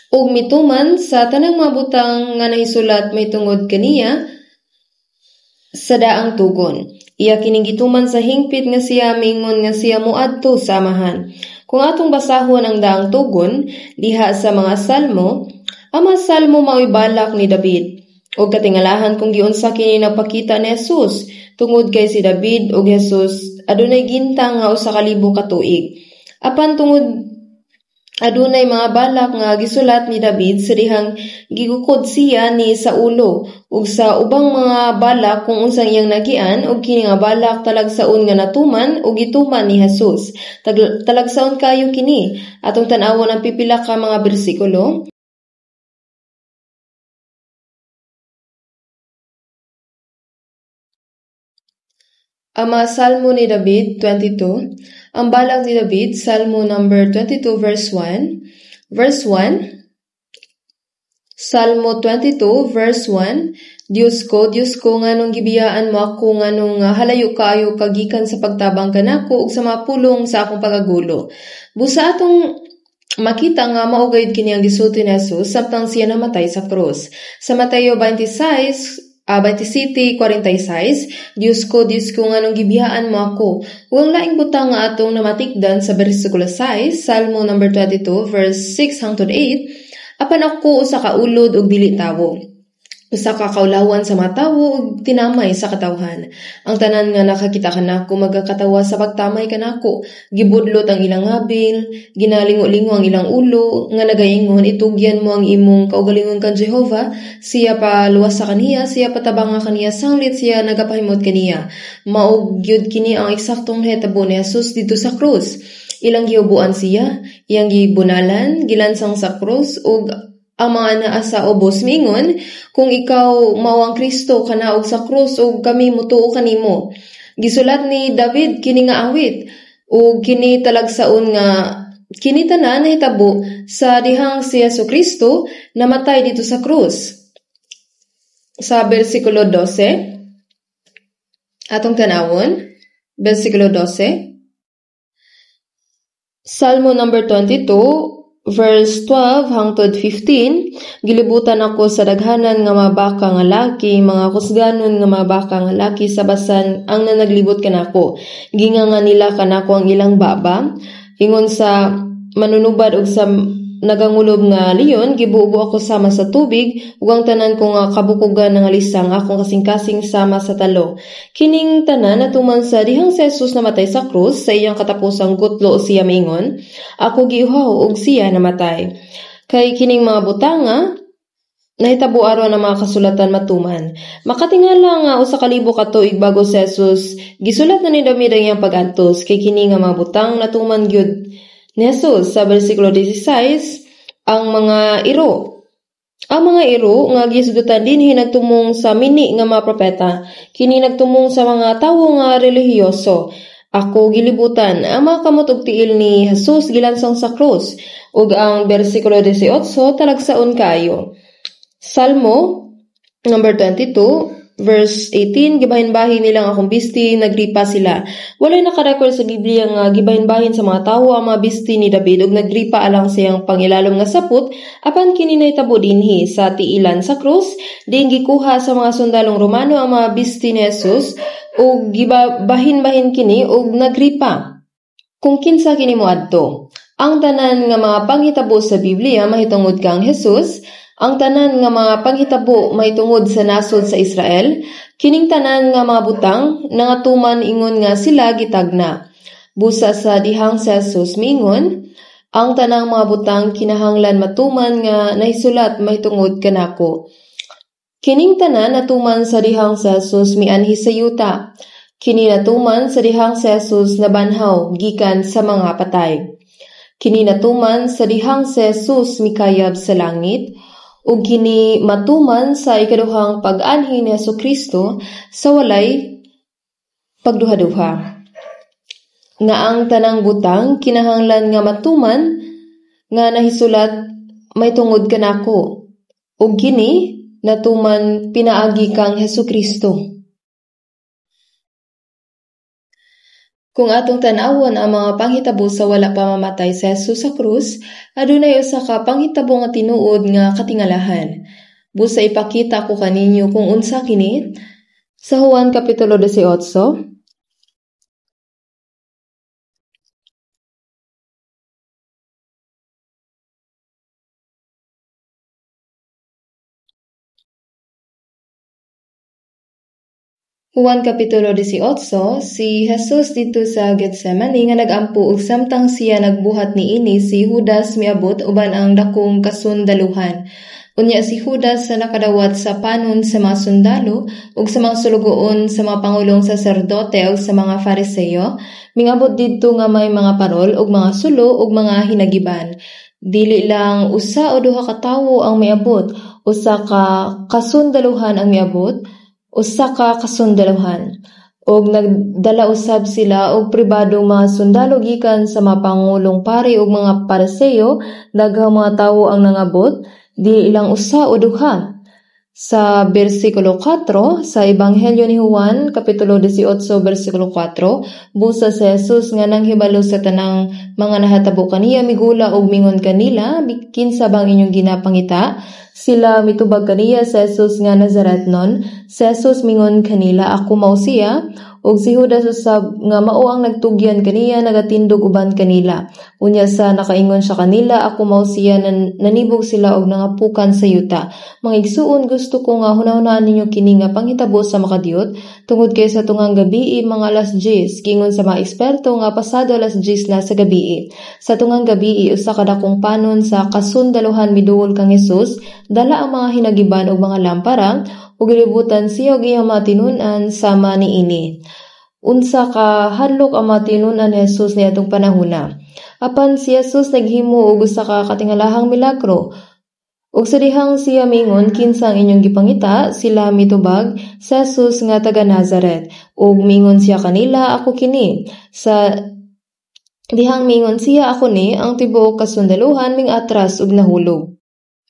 [SPEAKER 1] ug mituman sa tanang mga butang nga nahisulat mahitungod kaniya sa daang tugon. Iya kining gituman sa hingpit nga siya mingon nga siya moadto sa Amahan. Kung atong basahon ang daang tugon diha sa mga salmo, ang mga salmo mao'y balak ni David. Og katingalahan kung giunsa kini nagpakita ni Jesus, tungod kay si David ug Jesus adunay gintang nga 1,000 ka tuig. Apan tungod adunay mga balak nga gisulat ni David sa dihang gigukod siya ni Saulo ug sa ubang mga balak kung unsang iyang nagian, ug kini nga balak talagsaon nga natuman ug gituman ni Jesus. Talagsaon kayo kini. Atong tan-awon ang pipila ka mga bersikulo. Ang mga Salmo ni David 22. Ang balak ni David, Salmo number 22 verse 1. Verse 1. Salmo 22 verse 1. Diyos ko, Diyos ko, nganong gibiyaan mo ako, nganong halayo kaayo kagikan sa pagtabang kanako ug sa mga pulong sa akong pagagulo. Busa atong makita nga mao gayud kini ang gisulti ni Jesus samtang siya namatay sa krus. Sa Mateo 27:46, Diyos ko, Diyos ko, nganong gibiyaan mo ako. Ug ang laing butang nga atong namatikdan sa bersikulo 6, Salmo number 22, verse 6 hangtod 8, apan ako usa ka ulod ug dili tawo, usa ka kaulawan sa mga tawo ug tinamay sa katawhan. Ang tanan nga nakakita kanako magakatawa sa pagtamay kanako. Gibudlot ang ilang ngabil, ginalingo-lingo ang ilang ulo, nga nagaingon, itugyan mo ang imong kaugalingon kan Jehova, siya paluwas sa kaniya, siya patabanga kaniya, sanglit siya nagapahimot kaniya. Mao gyud kini ang eksaktong nahitabo ni Jesus didto sa krus. Ilang giubuan siya, iyang gibunalan, gilansang sa krus ug Ang mga naa sa ubos miingon, kung ikaw mao ang Kristo, kanaog sa krus ug kami mutuo kanimo. Gisulat ni David kini nga awit ug kini talagsaon nga kini tanan nahitabo sa dihang si Hesukristo namatay dito sa krus. Sa bersikulo 12, atong tanawon, bersikulo 12, Salmo number 22, verse 12 hangtod 15, gilibutan ako sa daghanan nga mga baka nga laki, mga kusganon nga mga baka nga laki sa basan ang nanaglibot kanako. Ginganga nila kanako ang ilang baba. Ingon sa manunubad og sa nagangulob nga leon, gibubo ako sama sa tubig, ug ang tanan ko nga kabukugan nangalisang akong kasing-kasing sama sa talo. Kining tanan natuman sa dihang si Jesus namatay sa krus, sa iyang katapusang gutlo siya miingon, ako giuhaw ug siya namatay. Kay kining mga butanga nahitabo aron ang mga kasulatan matuman. Makatingala nga 1,000 ka tuig bago si Jesus, gisulat na ni David ang iyang pag-antos, kay kini nga mga butang natuman gyud ni Jesus. Sa bersikulo 16, ang mga iro. Ang mga iro nga gisudutan dinhi nagtumong sa mini nga mga propeta. Kini nagtumong sa mga tawo nga relihiyoso. Ako gilibutan ang mga kamot ug tiil ni Jesus gilansang sa krus. Ug ang bersikulo 18 talagsaon kaayo. Salmo number 22 verse 18, gibahin-bahin nilang akong bisti, nagripa sila. Walay nakarecord sa Biblia nga gibahin-bahin sa mga tawo ang mga bisti ni David ug nagripa alang sa iyang pangilalom nga sapot, apan kini nahitabo dinhi sa tiilan sa krus, diin gikuha sa mga sundalong Romano ang mga bisti ni Jesus ug gibahin-bahin kini ug nagripa. Kung kinsa kini moadto, ang tanan nga mga panghitabo sa Biblia mahitungod kang Jesus. Ang tanan nga mga panghitabo mahitungod sa nasod sa Israel, kining tanan nga mga butang nangatuman ingon nga sila gitagna. Busa sa dihang si Jesus miingon, ang tanang mga butang kinahanglan matuman nga nahisulat mahitungod kanako. Kining tanan natuman sa dihang si Jesus mianhi sa yuta. Kini natuman sa dihang si Jesus nabanhaw gikan sa mga patay. Kini natuman sa dihang si Jesus mikayab sa langit, ug kini matuman sa ikaduhang pag-anhi ni Hesukristo sa walay pagduha-duha. Nga ang tanang butang kinahanglan nga matuman nga nahisulat mahitungod kanako, ug kini natuman pinaagi kang Hesukristo. Kung atong tan-awon ang mga panghitabo sa wala pa mamatay si Jesus sa krus, adunay usa ka panghitabo nga tinuod nga katingalahan. Busa ipakita ko kaninyo kung unsa kini sa Juan Kapitulo 18. Juan Kapitulo 18, si Jesus didto sa Getsemane nga nagampo ug samtang siya nagbuhat niini si Judas miabot uban ang dakong kasundaluhan. Unya si Judas sa nakadawat sa panon sa mga sundalo ug sa mga sulugoon sa mga pangulong saserdote ug sa mga Fariseo, mingabot didto nga may mga parol ug mga sulo ug mga hinagiban. Dili lang usa o duha ka tawo ang miabot, usa ka kasundaluhan ang miabot, usa ka kasundaluhan. Og nagdala usab sila og pribadong mga sundalo gikan sa mga pangulong pari ug mga Pariseo. Daghang mga tawo ang nangabot, di ilang usa o duha. Sa bersikulo 4 sa Ebanghelyo ni Juan kapitulo 18 bersikulo 4, busa si Jesus nga nanghibalo sa tanang mga nahatabo kaniya migula og mingon kanila, kinsa bang inyong ginapangita? Sila mitubag kaniya sa Jesus nga Nazaretnon. Si Jesus mingon kanila, ako mao siya. Ug si Judas usab nga mao ang nagtugyan kaniya nagatindog uban kanila. Unya sa nakaingon siya kanila, ako mao siya, nanibog sila og nangapukan sa yuta. Mga igsuon, gusto ko nga hunahunaan ninyo kini nga panghitabo sa makadiyot, tungod kay sa tungang gabii mga alas 10, giingon sa mga eksperto nga pasado alas 10 na sa gabii. Sa tungang gabii usa ka dakong panon sa kasundaluhan miduol kang Hesus, dala ang mga hinagiban og mga lampara, ug gilibutan siya og iyang mga tinun-an sama niini. Unsa ka hadlok ang mga tinun-an ni Jesus niadtong panahona. Apan si Jesus naghimo og usa ka katingalahang milagro. Ug sa dihang siya miingon, "Kinsa ang inyong gipangita?" sila mitubag, "Si Jesus nga taga Nazaret." Ug miingon siya kanila, "Ako kini." Sa dihang miingon siya, "Ako ni," ang tibuok kasundaluhan ming-atras ug nahulog.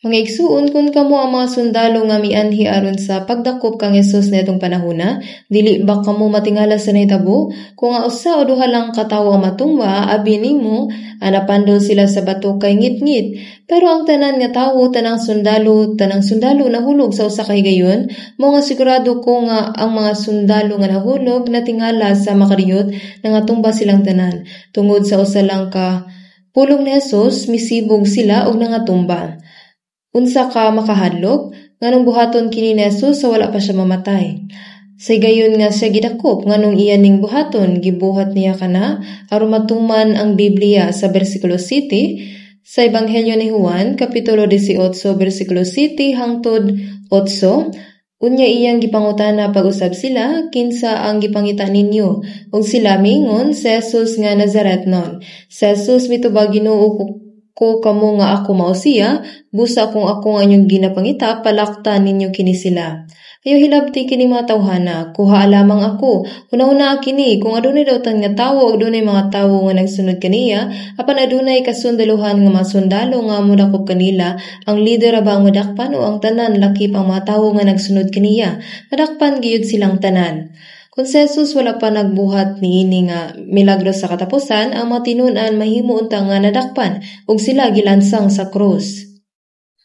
[SPEAKER 1] Mga igsuon, kun kamo ang mga sundalo nga mianhi aron sa pagdakop kang Hesus niadtong panahona, dili ba kamo matingala sa nahitabo? Kung ang usa o duha lang ka tawo ang matumba, abi nimo napandol sila sa bato kay ngitngit. Pero ang tanan nga tawo, tanang sundalo nahulog sa usa ka higayon, mao nga sigurado ko nga ang mga sundalo nga nahulog natingala sa makadiyot nangatumba silang tanan. Tungod sa usa lang ka pulong ni Hesus, misibog sila ug nangatumba. Unsa ka makahadlok? Nganong buhaton kini ni Jesus sa wala pa siya mamatay? Sa higayon nga siya gidakop, nganong iya ning buhaton? Gibuhat niya kana aron matuman ang Biblia sa bersikulo 7 sa Ebanghelyo ni Juan, kapitulo 18, bersikulo 7 hangtod 8. Unya iyang gipangutana pag-usab sila, "Kinsa ang gipangita ninyo?" Ug sila miingon, "Si Jesus nga Nazaretnon." Si Jesus mitubag, "Ginoo ko kamo nga ako mao siya, busa kung ako ang inyong ginapangita, palakta ninyo kini sila." Ayaw hilabti kining mga tawhana, kuhaa lamang ako. Hunahunaa kini, kung adunay dautan nga tawo ug adunay mga tawo nga nagsunod kaniya, apan adunay kasundaluhan nga mga sundalo nga modakop kanila, ang lider ra ba ang madakpan o ang tanan lakip ang mga tawo nga nagsunod kaniya? Madakpan gayud silang tanan. Kung si Jesus wala pa nagbuhat niini nga milagro sa katapusan, ang mga tinun-an mahimo unta nga nadakpan ug sila gilansang sa krus.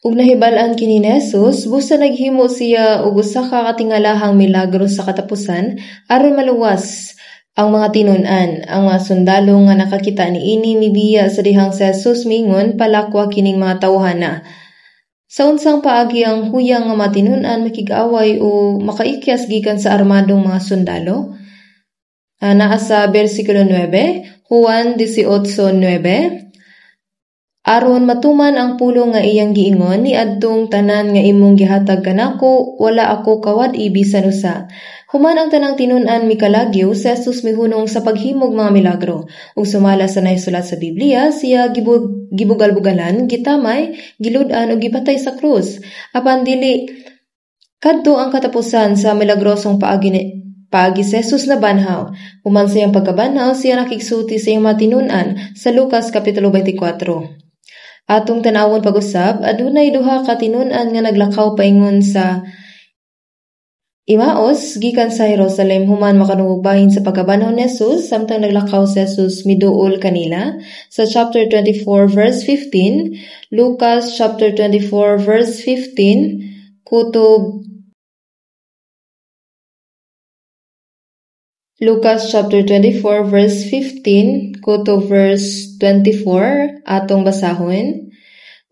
[SPEAKER 1] Ug nahibal-an kini ni Jesus, busa naghimo siya og usa ka katingalahang milagro sa katapusan aron maluwas ang mga tinun-an. Ang mga sundalo nga nakakita niini mibiya sa dihang si Jesus miingon, "Palakwa kining mga tawhana." Sa unsang paagi ang huyang nga mga tinun-an makig-away o makaikyas gikan sa armadong mga sundalo? Naa sa bersikulo 9, Juan 18:9. Aron matuman ang pulong nga iyang giingon, "Niadtong tanan nga imong gihatag kanako, wala ako kawad-i bisan usa." Human ang tanang tinun-an mikalagyo, si Jesus mihunong sa paghimog mga milagro. Ug sumala sa nahisulat sa Biblia, siya gibugal-bugalan, gitamay, gilud-an ug gipatay sa krus. Apan dili kadto ang katapusan sa milagrosong paagi si Jesus nabanhaw. Human sa iyang pagkabanhaw, siya nakigsulti sa iyang mga tinun-an sa Lucas Kapitulo 24. Atong tan-awon pag-usab, adunay duha ka tinun-an nga naglakaw paingon sa Emmaus gikan sa Jerusalem human makadungog bahin sa pagkabanhaw ni Jesus. Samtang naglakaw si Jesus miduol kanila sa chapter 24 verse 15, Lucas chapter 24 verse 15 kutob Lucas chapter 24 verse 15 kutob verse 24 atong basahon.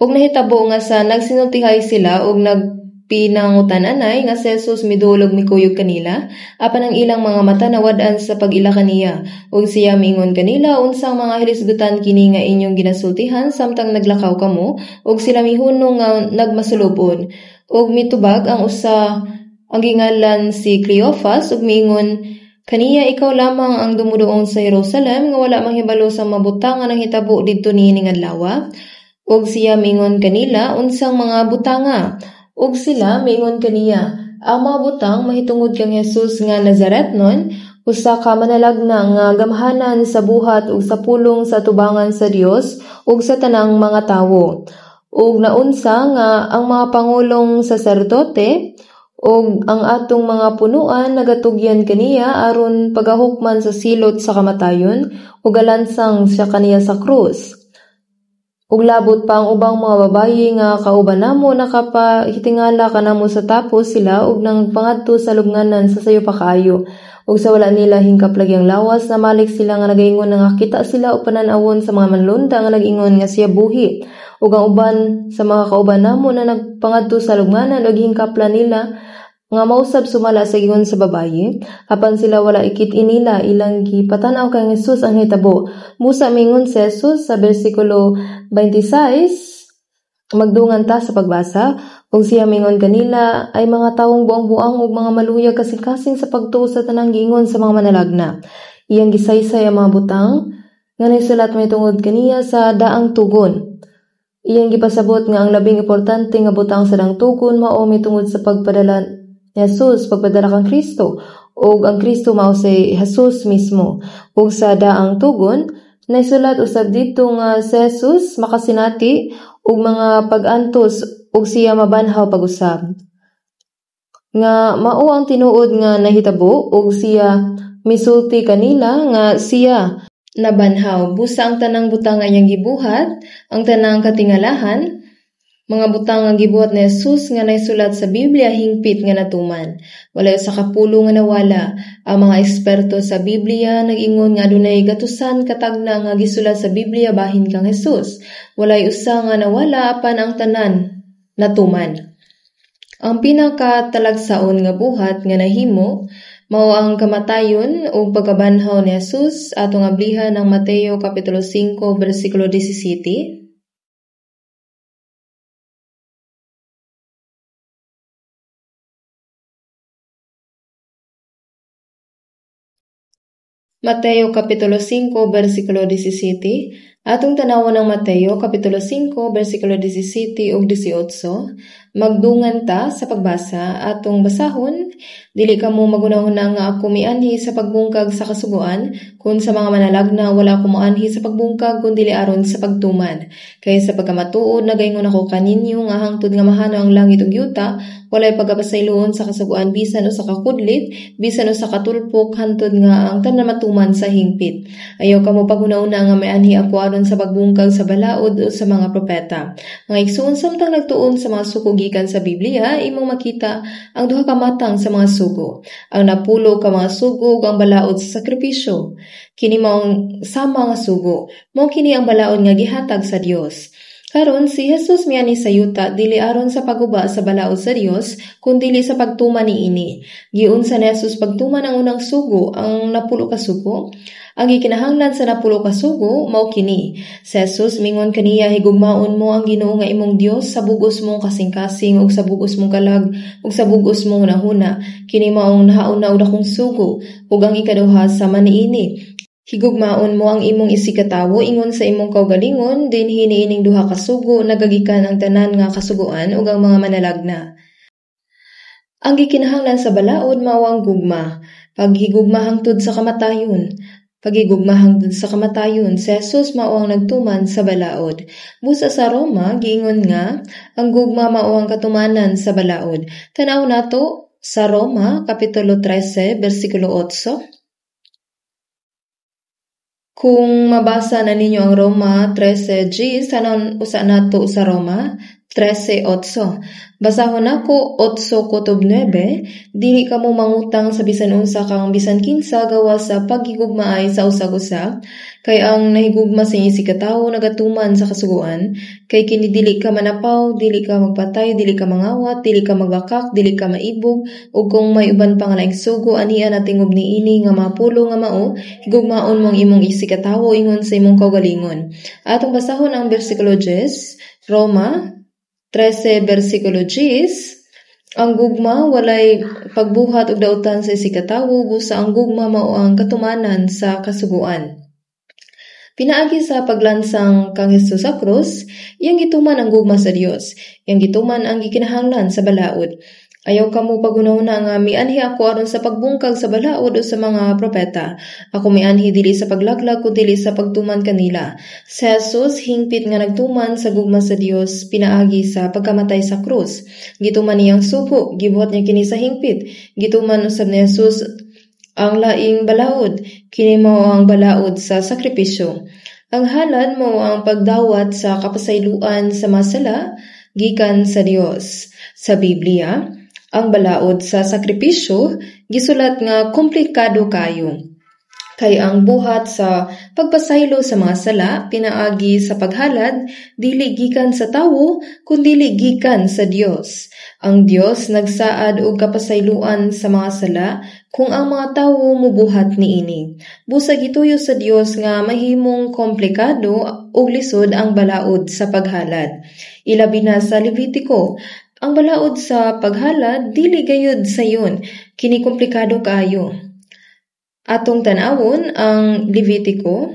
[SPEAKER 1] Ug nahitabo nga sa nagsinultihay sila ug nagpinangutan-anay nga si Jesus miduol ug mikuyog kanila, apan ang ilang mga mata nawad-an sa pag-ila kaniya. Ug siya miingon kanila, "Unsang mga hilisgutan kini nga inyong ginasultihan samtang naglakaw kamo?" Ug sila mihunong nga nagmasulubon. Ug mitubag ang usa ang gingalan si Cleophas ug miingon kaniya, "Ikaw lamang ang dumuduong sa Jerusalem nga wala mahibalo sa mabutang nga nahitabo didto niining adlaw?" Ug siya miingon kanila, "Unsang mga butanga?" Ug sila miingon kaniya, "Ang mga butang mahitungod kang Jesus nga Nazaretnon, usa ka manalagna nga gamhanan sa buhat ug sa pulong sa atubangan sa Dios ug sa tanang mga tawo. Ug naunsa nga ang mga pangulong saserdote ug ang atong mga punuan nagatugyan kaniya aron pagahukman sa silot sa kamatayon ug alansang siya kaniya sa krus. Ug labot pa ang ubang mga babayi nga kauban namo nakapahitingala kanamo sa tapos sila ug nangpangadto sa lubnganan sa sayo pa kaayo. Ug sa wala nila hingkap lagi ang lawas, namalik sila nga nagaingon nga nakakita sila og panan-awon sa mga manlunda nga nag-ingon nga siya buhi. Ug ang uban sa mga kauban namo na nagpangadto sa lubnganan ug hingkapla nila nga mausab sumala sa giingon sa babayi, apan sila wala ikit-i nila, ilang gipatan-aw kang Jesus ang hitabo." Busa mingon si Jesus sa bersikulo 26, magdungan ta sa pagbasa, ug siya mingon kanila, "Ay mga tawong buang-buang ug mga maluyag kasing-kasing sa pagtuo sa tanang giingon sa mga manalagna." Iyang gisaysay ang mga butang nga nasulat mahitungod kaniya sa daang tugon. Iyang gipasabot nga ang labing importante nga butang sa daang tugon mao mitungod sa pagpadala ni Jesus, pagpadala kang Kristo, ug ang Kristo mao si Jesus mismo. Ug sa daang tugon, naisulat usab didto nga si Jesus makasinati og mga pag-antos ug siya mabanhaw pag-usab. Nga mao ang tinuod nga nahitabo ug siya misulti kanila nga siya nabanhaw. Busa ang tanang butang nga iyang gibuhat, ang tanang katingalahan, mga butang nga gibuhat ni Jesus nga naisulat sa Biblia hingpit nga natuman. Walay usa ka pulo nga nawala. Ang mga eksperto sa Biblia nag-ingon nga adunay gatusan ka tagna nga gisulat sa Biblia bahin kang Jesus. Walay usa nga nawala apan ang tanan natuman. Ang pinakatalagsaon nga buhat nga nahimo mao ang kamatayon ug pagkabanhaw ni Jesus atong ablihan ang Mateo kapitulo 5 bersikulo 17. Mateo kapitulo 5 bersikulo 17. Atong tanawon ang Mateo kapitulo 5 bersikulo 17 ug 18. Magdungan ta sa pagbasa atong basahon, dili kamo magunahuna nga ako mianhi sa pagbungkag sa kasuguan, kun sa mga manalagna wala ako moanhi sa pagbungkag kun dili aron sa pagtuman. Kay sa pagkamatuod nagaingon ako kaninyo nga hangtod nga mahano ang langit ug yuta, walay pagkapasayloon sa kasuguan bisan usa ka kudlit, bisan usa ka tulpok hangtod nga ang tanan matuman sa hingpit. Ayaw kamo paghuna-huna nga mianhi ako aron sa pagbungkag sa balaod o sa mga propeta. Mga igsuon, samtang nagtuon sa mga sugo gikan sa Biblia, imong makita ang duha ka matang sa mga sugo, ang napulo ka mga sugo ug ang balaod sa sakripisyo. Kini mao ang sama nga sugo, mao kini ang balaod nga gihatag sa Dios. Karon si Jesus mianhi sa yuta dili aron sa pagguba sa balaod sa Dios, kun dili sa pagtuman niini. Giunsa ni Jesus pagtuman ang unang sugo, ang napulo ka sugo. Ang gikinahanglan sa napulo ka sugo mao kini. Si Jesus mingon kaniya, higugmaon mo ang Ginoo nga imong Dios sa bugos mong kasing-kasing ug sa bugos mong kalag ug sa bugos mong hunahuna. Kini mao ang nahauna og dakong sugo, ug ang ikaduha sama niini. Higugmaon mo ang imong isigkatawo ingon sa imong kaugalingon, dinhi niining duha ka sugo nagagikan ang tanan nga kasuguan ug ang mga manalagna. Ang gikinahanglan sa balaod mao ang gugma, paghigugma hangtod sa kamatayon. Paghigugma hangtod sa kamatayon, si Jesus mao ang nagtuman sa balaod. Busa sa Roma giingon nga ang gugma mao ang katumanan sa balaod. Tan-aw nato sa Roma kapitulo 13 bersikulo 8. Kung mabasa na ninyo ang Roma 13:10, tan-aw usa nato sa Roma 13:8. Basahon nako 8:9, dili kamo mangutang sa bisan unsa kang bisan kinsa gawas sa paghigugmaay sa usag-usa, kay ang nahigugma sa inyong isigkatawo nagatuman sa kasuguan, kay kini dili ka manapaw, dili ka magpatay, dili ka mangawat, dili ka magbakak, dili ka maibog, ug kung may uban pa nga laing sugo ania natingob niini nga mapulo nga mao, higugmaon mo ang imong isigkatawo ingon sa imong kaugalingon. Atong basahon ang bersikulo 10, Roma 13 bersikulo 10, ang gugma walay pagbuhat og dautan sa isigkatawo, busa ang gugma mao ang katumanan sa kasuguan. Pinaagi sa paglansang kang Jesus sa krus, iyang gituman ang gugma sa Dios, iyang gituman ang gikinahanglan sa balaod. Ayaw kamo paghunahuna nga mianhi ako aron sa pagbungkag sa balaod o sa mga propeta. Ako mianhi dili sa paglaglag kun dili sa pagtuman kanila. Si Jesus hingpit nga nagtuman sa gugma sa Dios pinaagi sa pagkamatay sa krus. Gituman niyang sugo, gibuhat niya kini sa hingpit. Gituman usab ni Jesus ang laing balaod, kini mao ang balaod sa sakripisyo. Ang halad mao ang pagdawat sa kapasayloan sa masala gikan sa Dios. Sa Biblia, ang balaod sa sakripisyo gisulat nga komplikado kayo. Kay ang buhat sa pagpasaylo sa mga sala pinaagi sa paghalad dili gikan sa tawo kundili gikan sa Dios. Ang Dios nagsaad og kapasayloan sa mga sala kung ang mga tawo mobuhat niini. Busa gituyo sa Dios nga mahimong komplikado ug lisod ang balaod sa paghalad. Ilabi na sa Levitico, ang balaod sa paghalad dili gayud sayon, kini komplikado kaayo. Atong tan-awon ang Levitico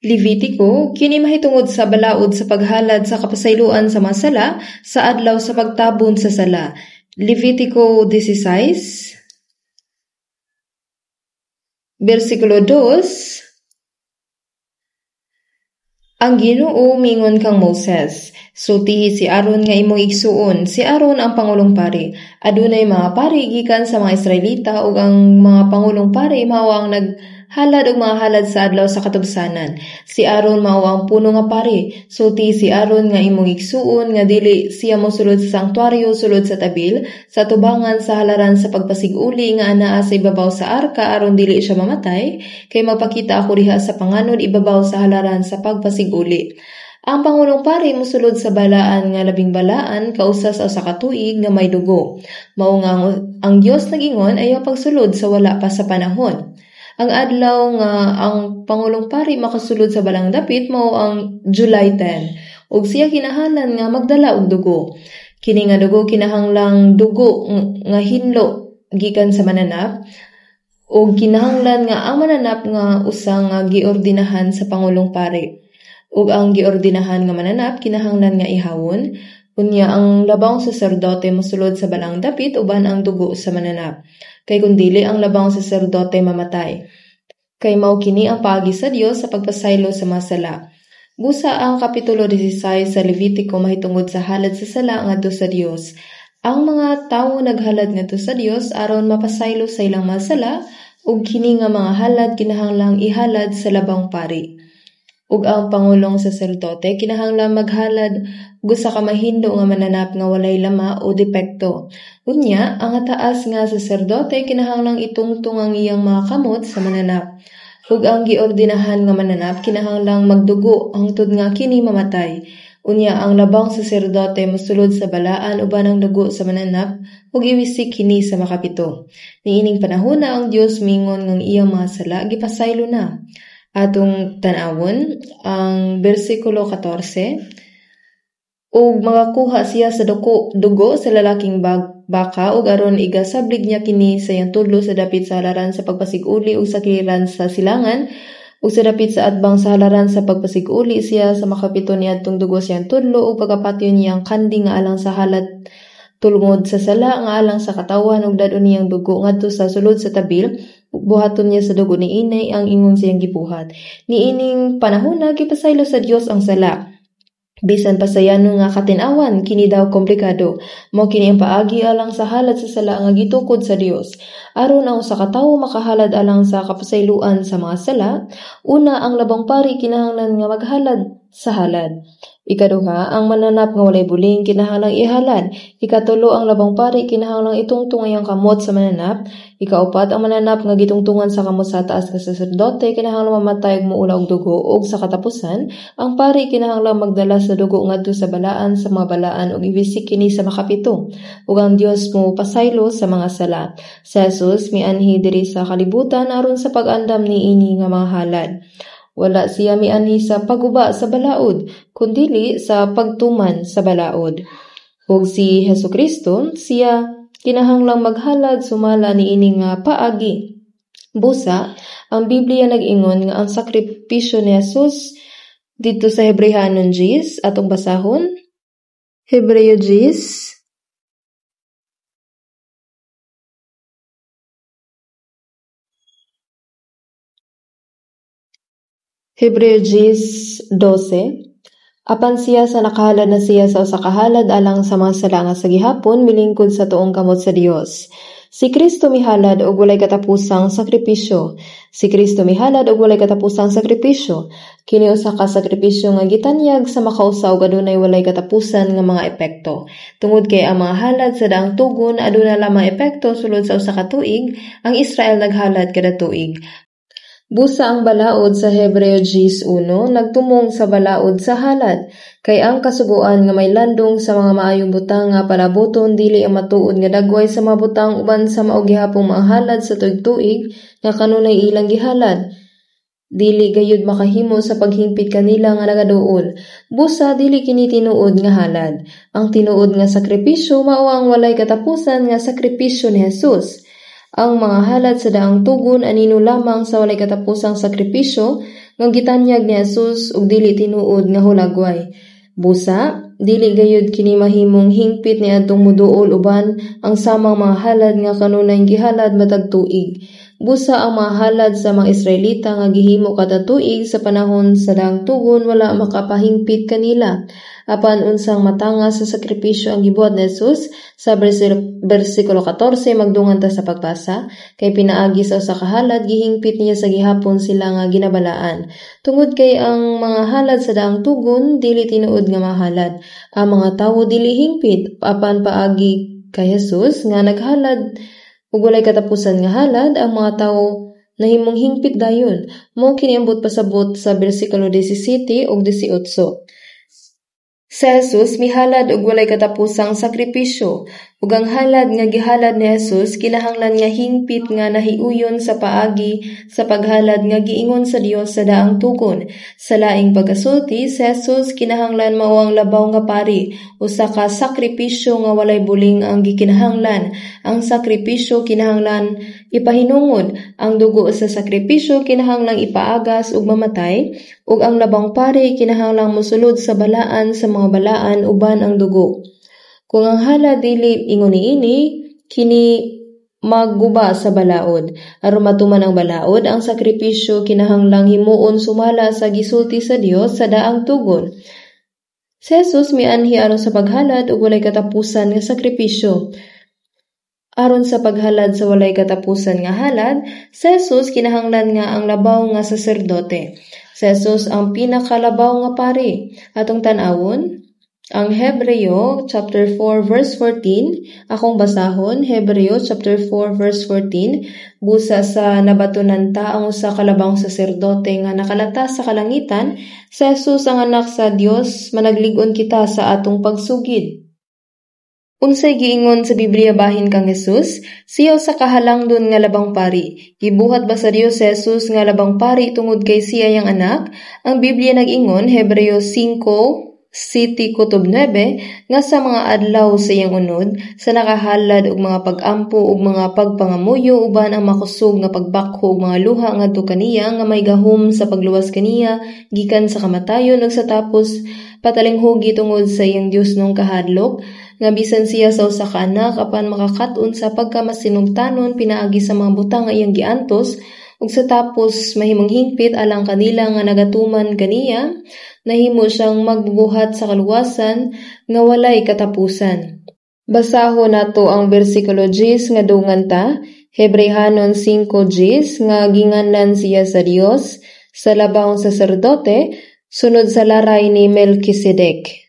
[SPEAKER 1] Levitico, kini mahitungod sa balaod sa paghalad sa kapasayloan sa mga sala sa adlaw sa pagtabon sa sala. Levitico 16, versikulo 2. Ang Ginoo miingon kang Moses, sultihi si Aaron nga imong igsuon, si Aaron ang pangulong pari. Adunay mga pari gikan sa mga Israelita ug ang mga pangulong pari mao ang naghalad og mga halad sa adlaw sa katubsanan. Si Aaron mao ang puno nga pari. Sultihi si Aaron nga imong igsuon nga dili siya mosulod sa sanktuaryo sulod sa tabil sa tubangan sa halaran sa pagpasig-uli nga anaa sa ibabaw sa arka aron dili siya mamatay, kay magpakita ako diha sa panganod ibabaw sa halaran sa pagpasig-uli. Ang pangulong pari mosulod sa balaan nga labing balaan kausa sa usa ka tuig nga may dugo. Mao nga ang Dios nag-ingon ayaw pagsulod sa wala pa sa panahon. Ang adlaw nga ang pangulong pari makasulod sa balang dapit mao ang July 10 ug siya kinahanglan nga magdala og dugo. Kini nga dugo kinahanglang dugo nga hinlo gikan sa mananap ug kinahanglan nga ang mananap nga usa nga giordinahan sa pangulong pari. Ug ang giordinahan nga mananap kinahanglan nga ihawon. Unya ang labawng saserdote mosulod sa balang dapit uban ang dugo sa mananap. Kay kun dili ang labawng saserdote mamatay. Kay mao kini ang paagi sa Dios sa pagpasaylo sa mga sala. Busa ang kapitulo 16 sa Levitico mahitungod sa halad sa sala ngadto sa Dios. Ang mga tawo naghalad ngadto sa Dios aron mapasaylo sa ilang mga sala ug kini nga mga halad kinahanglang ihalad sa labawng pari. Ug ang pangulong saserdote kinahanglan maghalad og usa ka mahinlo nga mananap nga walay lama o depekto. Unya, ang ataas nga saserdote kinahanglang itungtong ang iyang mga kamot sa mananap. Ug ang giordinahan nga mananap kinahanglang magdugo hangtod nga kini mamatay. Unya, ang labawng saserdote mosulod sa balaan uban ang dugo sa mananap ug iwisik kini sa makapito. Niining panahona ang Dios miingon nga ang iyang mga sala gipasaylo na. Atong tan-awon ang bersikulo 14, ug magakuha siya sa dugo sa lalaking baka ug aron igasablig niya kini sa iyang tudlo sa dapit sa halaran sa pagpasig-uli ug sa kiliran sa silangan ug sa dapit sa atbang sa halaran sa pagpasig-uli siya sa makapito niadtong dugo sa iyang tudlo ug pagapatyon niya ang kanding nga alang sa halad tulngod sa sala nga alang sa katawan ug dad-on niyang dugo ngadto sa sulod sa tabil. Buhaton niya sa dugo ni inay ang ingon siyang gibuhat. Niining panahona gipasaylo sa Dios ang sala. Bisan pasayano nga katin-awan kini daw komplikado. Mao kini ang paagi alang sa halad sa sala nga gitukod sa Dios. Aron ang usa ka tawo makahalad alang sa kapasayloan sa mga sala, una ang labang pari kinahanglan nga maghalad sa halad. Ikaduha, ang mananap nga walay buling kinahanglang ihalad. Ikatulo, ang labang pari kinahanglang itungtong iyang kamot sa mananap. Ikaupat, ang mananap nga gitungtungan sa kamot sa taas nga saserdote kinahanglang mamatay ug muula og dugo. Ug sa katapusan, ang pari kinahanglang magdala sa dugo ngadto sa balaan sa mga balaan ug iwisik kini sa makapito. Ug ang Dios mo pasaylo sa mga sala. Si Jesus mianhi diri sa kalibutan aron sa pag-andam niini nga mga halad. Wala siya mianhi sa pagguba sa balaod, kundili sa pagtuman sa balaod. Ug si Hesukristo, siya kinahanglang maghalad sumala niini nga paagi. Busa, ang Biblia nag-ingon nga ang sakripisyo ni Jesus didto sa Hebrehanon 10, atong basahon. Hebreo 10, Hebreo 10:12. Apan siya sa nakahalad na siya sa usa ka halad alang sa mga sala nga sa gihapon milingkod sa tuong kamot sa Dios. Si Kristo mihalad og walay katapusang sakripisyo. Si Kristo mihalad og walay katapusang sakripisyo. Kini usa ka sakripisyo nga gitanyag sa makausa ug adunay walay katapusan nga mga epekto. Tungod kay ang mga halad sa daang tugon aduna lamang epekto sulod sa usa ka tuig, ang Israel naghalad kada tuig. Busa ang balaod sa Hebreo 10:1 nagtumong sa balaod sa halad, kay ang kasuguan nga may landong sa mga maayong butang nga palaboton dili ang matuod nga dagway sa mga butang uban sa mao gihapong mga halad sa tuig-tuig nga kanunay ilang gihalad. Dili gayud makahimo sa paghingpit kanila nga nagaduol. Busa dili kini tinuod nga halad. Ang tinuod nga sakripisyo mao ang walay katapusan nga sakripisyo ni Jesus. Ang mga halad sa daang tugon anino lamang sa walay katapusang sakripisyo nga gitanyag ni Jesus ug dili tinuod nga hulagway. Busa, dili gayud kini mahimong hingpit niadtong moduol uban ang samang mga halad nga kanunay gihalad matag tuig. Busa ang mga halad sa mga Israelita nga gihimo kada tuig sa panahon sa daang tugon wala makapahingpit kanila. Apan unsang matanga sa sakripisyo ang gibuhat ni Jesus? Sa bersikulo 14 magdungan ta sa pagbasa, kay pinaagi sa usa ka halad gihingpit niya sa gihapon sila nga ginabalaan. Tungod kay ang mga halad sa daang tugon dili tinuod nga mga halad. Ang mga tawo dili hingpit apan paagi kay Jesus nga naghalad ug walay katapusan nga halad, ang mga tawo nahimong hingpit dayon. Mao kini ambot pasabot sa bersikulo 17 ug 18. Si Jesus mihalad og walay katapusang sakripisyo, ug ang halad nga gihalad ni Jesus kinahanglan nga hingpit nga nahiuyon sa paagi sa paghalad nga giingon sa Dios sa daang tugon. Sa laing pagkasulti, si Jesus kinahanglan mao ang labaw nga pari, usa ka sakripisyo nga walay buling ang gikinahanglan. Ang sakripisyo kinahanglan ipahinungod, ang dugo sa sakripisyo kinahanglang ipaagas ug mamatay, ug ang labang pari kinahanglang mosulod sa balaan sa mga balaan uban ang dugo. Kung ang halad dili ingon niini, kini magguba sa balaod. Aron matuman ang balaod, ang sakripisyo kinahanglang himuon sumala sa gisulti sa Dios sa daang tugon. Si Jesus mianhi aron sa paghalad ug walay katapusan nga sakripisyo. Aron sa paghalad sa walay katapusan nga halad, si Jesus kinahanglan nga ang labaw nga saserdote. Si Jesus ang pinakalabaw nga pari. Atong tan-awon ang Hebreo chapter 4 verse 14, akong basahon, Hebreo chapter 4 verse 14, busa sa nabatunan ta ang usa ka labawng saserdote nga nakalata sa kalangitan, si Jesus ang anak sa Dios, managlig-on kita sa atong pagsugid. Unsay giingon sa Biblia bahin kang Jesus? Siya usa ka halangdon nga labang pari. Gibuhat ba sa Dios si Jesus nga labang pari tungod kay siya iyang anak? Ang Biblia nag-ingon, Hebreo 5 City kutob 9, nga sa mga adlaw sa iyang unod, sa nakahalad og mga pag-ampo ug mga pagpangamuyo uban ang makusog nga pagbakho ug mga luha ngadto kaniya nga may gahom sa pagluwas kaniya gikan sa kamatayon ug sa tapos patalinghugi tungod sa iyang Diosnong kahadlok, nga bisan siya sa usa ka anak apan makakat-on sa pagkamasinugtanon pinaagi sa mga butang nga iyang giantos, ug sa tapos mahimong hingpit alang kanila nga nagatuman kaniya, nahimo siyang magbubuhat sa kaluwasan nga walay katapusan. Basahon nato ang bersikulo 10 nga dungan ta, Hebrehanon 5:10, nga ginganlan siya sa Dios sa labawng saserdote sunod sa laray ni Melkisedek.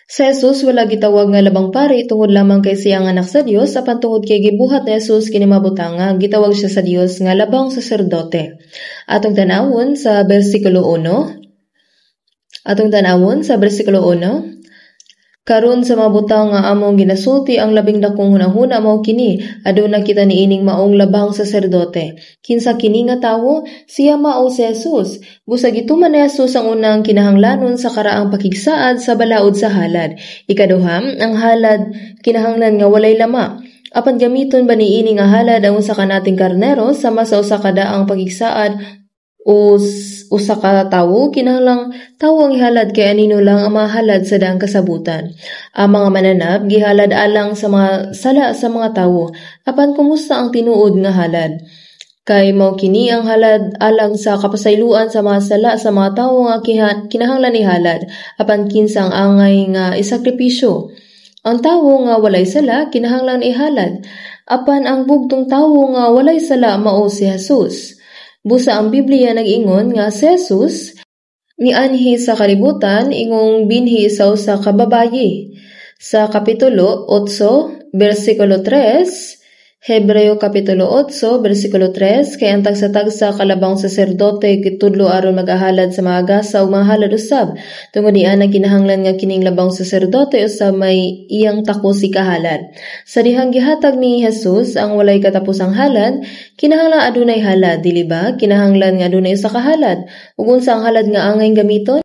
[SPEAKER 1] Sa Jesus wala gitawag nga labang pari tungod lamang kay siya ang anak sa Dios, apan tungod kay gibuhat ni Jesus kini mabutanga, gitawag siya sa Dios nga labang saserdote. Atong tan-awon sa bersikulo 1. Atong tan-awon sa bersikulo 1. Karon sa mga butang nga among ginasulti, ang labing dakong hunahuna mao kini, aduna kita niining maong labang saserdote. Kinsa kini nga tawo? Siya mao si Jesus. Busa gituman ni Jesus ang unang kinahanglanon sa karaang pakigsaad sa balaod sa halad. Ikaduha, ang halad kinahanglan nga walay lama. Apan gamiton ba niini nga halad ang usa ka nating karnero sama sa usa ka daang pakigsaad o usa ka tawo? Kinahanglang tawo ang ihalad kay anino lang ang mga halad sa daang kasabutan. Ang mga mananap gihalad alang sa mga sala sa mga tawo. Apan kumusta ang tinuod nga halad? Kay mao kini ang halad alang sa kapasayloan sa mga sala sa mga tawo nga kinahanglan ihalad. Apan kinsa ang angay nga isakripisyo? Ang tawo nga walay sala kinahanglan ihalad. Apan ang bugtong tawo nga walay sala mao si Jesus. Busa ang Biblia nag-ingon nga si Jesus mianhi sa kalibutan ingong binhi sa usa ka babayi. Sa Kapitulo 8, bersikulo 3, Hebreo Kapitulo 8, bersikulo 3, kay ang tagsa-tagsa kalabang saserdote gitudlo aron magahalad sa mga gasa ug mga halad usab. Tungod niana kinahanglan nga kining labang saserdote usab may iyang takos ikahalad. Sa dihang gihatag ni Jesus ang walay katapusang halad, kinahanglan adunay halad, dili ba? Kinahanglan nga adunay usa ka halad. Ug unsa ang halad nga angay gamiton?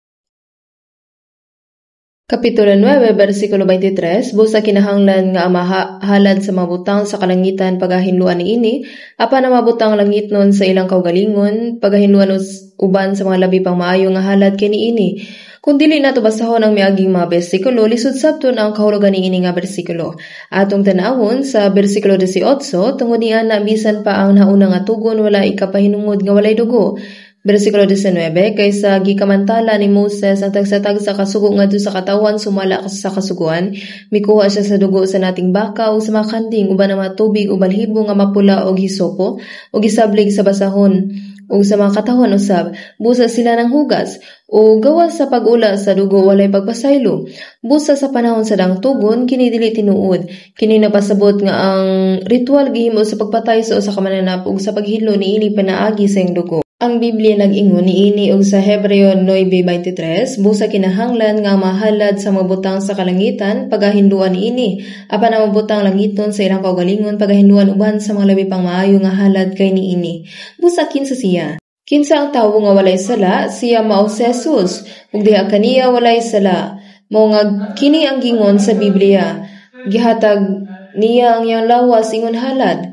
[SPEAKER 1] Kapitulo 9, versikulo 23, busa kinahanglan nga ang mahalad sa mga butang sa kalangitan pagahinloan niini, apan ang mga butang langitnon sa ilang kaugalingon, pagahinloan uban sa mga labi pang maayo nga halad kay niini. Kung dili nato basahon ang miaging mga bersikulo, lisod sabton ang kahulugan niini nga bersikulo. Atong tan-awon sa bersikulo 18, tungod niana bisan pa ang nauna nga tugon wala ikapahinungod nga walay dugo. Bersikulo 19, kaysa gikamantala ni Moses ang tagsa-tagsa kasugo ngadto sa katawan sumala sa kasuguan, mikuha siya sa dugo sa nating baka o sa mga kanding uban ang mga tubig o balhibo nga mapula og hisopo o gisablig sa basahon ug sa mga katawhan usab, busa sila ng hugas o gawas sa pag-ula sa dugo walay pagpasaylo. Busa sa panahon sa dangtugon kini dili tinuod. Kini napasabot nga ang ritual gihimo sa pagpatay sa usa ka mananap ug sa paghilo niini pinaagi sa iyang dugo. Ang Biblia nag-ingon niini og sa Hebreo 9:23, busa kinahanglan nga mahalad sa mga butang sa kalangitan pagahinluan niini, apan ang mga butang langiton sa ilang kaugalingon pagahinluan uban sa mga labi pang maayo nga halad kay niini. Busa kinsa siya? Kinsa ang tawo nga walay sala? Siya mao si Jesus, ug diha kaniya walay sala. Mao nga kini ang gingon sa Biblia, gihatag niya ang iyang lawas ingon halad.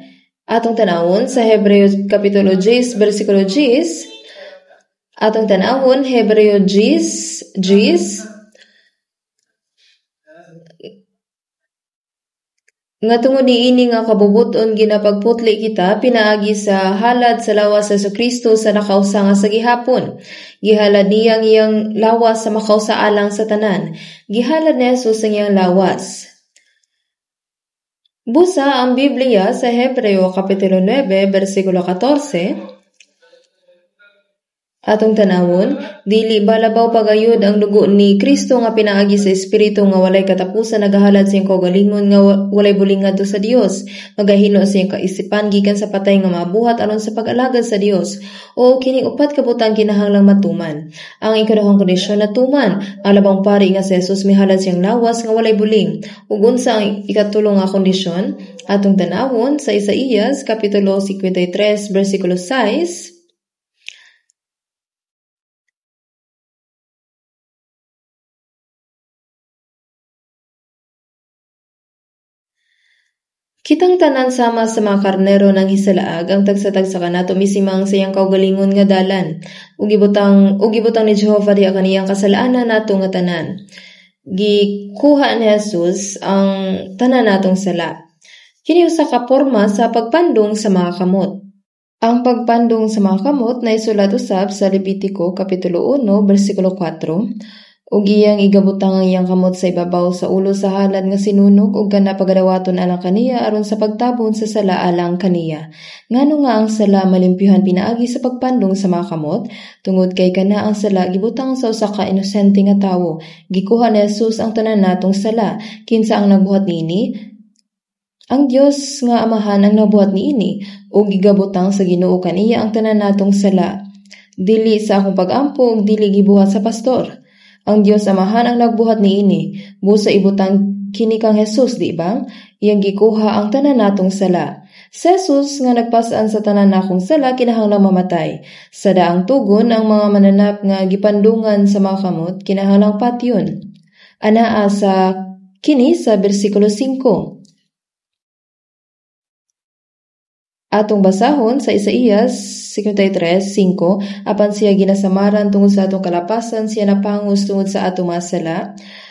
[SPEAKER 1] Atong tanawon sa Hebreo Kapitulo 10, versikulo 10. Atong tanawon, Hebreo 10, 10. Nga tungod niini nga kabubut-on ginapagputli kita, pinaagi sa halad sa lawas sa Jesucristo sa nakausa nga sa gihapon. Gihalad niya ang iyang lawas sa makausa alang sa tanan. Gihalad ni Jesus ang iyang lawas. Busa ang Biblia sa Hebreo Kapitulo 9, versikulo 14. Atong tanawon, dili ba labaw pagayod ang dugo ni Kristo nga pinaagi sa Espiritu nga walay katapusan nagahalad sa iyang kaugalingon nga walay buling ngadto sa Dios, magahino sa iyang kaisipan gikan sa patay nga mabuhat aron sa pag-alagad sa Dios. O kini upat ka butang kinahanglang matuman. Ang ikaduhang kondisyon natuman, ang labang pari nga si Jesus mihalad siyang lawas nga walay buling. Ug unsa ang ikatulo nga kondisyon? Atong tanawon sa Isaías Kapitulo 53 versikulo 6. Kitang tanan sama sa mga karnero nang hisalaag ang tagsa-tagsa kanato misimang sa iyang kaugalingon nga dalan. Ug gibutang ni Jehova diha kaniyang kasalanan nato nga tanan. Gikuha ni Jesus ang tanan natong sala. Kini usa ka porma sa pagpandong sa mga kamot. Ang pagpandong sa mga kamot naisulat usab sa Levitiko Kapitulo 1 versikulo 4. Ug iyang igabutang ang iyang kamot sa ibabaw sa ulo sa halad nga sinunog ug kana pagadawaton alang kaniya aron sa pagtabon sa sala alang kaniya. Ngano nga ang sala malimpyuhan pinaagi sa pagpandong sa mga kamot? Tungod kay kana ang sala gibutang sa usa ka inosente nga tawo. Gikuha ni Jesus ang tanan natong sala. Kinsa ang nagbuhat niini? Ang Dios nga Amahan ang nagbuhat niini ug gigabutang sa Ginoo kaniya ang tanan natong sala. Dili sa akong pag-ampo ug dili gibuhat sa pastor. Ang Dios Amahan ang nagbuhat niini. Busa ibutang kini kang Jesus, di ba? Iyang gikuha ang tanan natong sala. Si Jesus nga nagpasaan sa tanan nakong sala kinahanglang mamatay. Sa daang tugon ang mga mananap nga gipandungan sa mga kamot kinahanglang patyon. Anaa sa kini sa bersikulo 5. Atong basahon sa Isaías 53:5, apan siya ginasamaran tungod sa atong kalapasan, siya napangos tungod sa atong mga sala.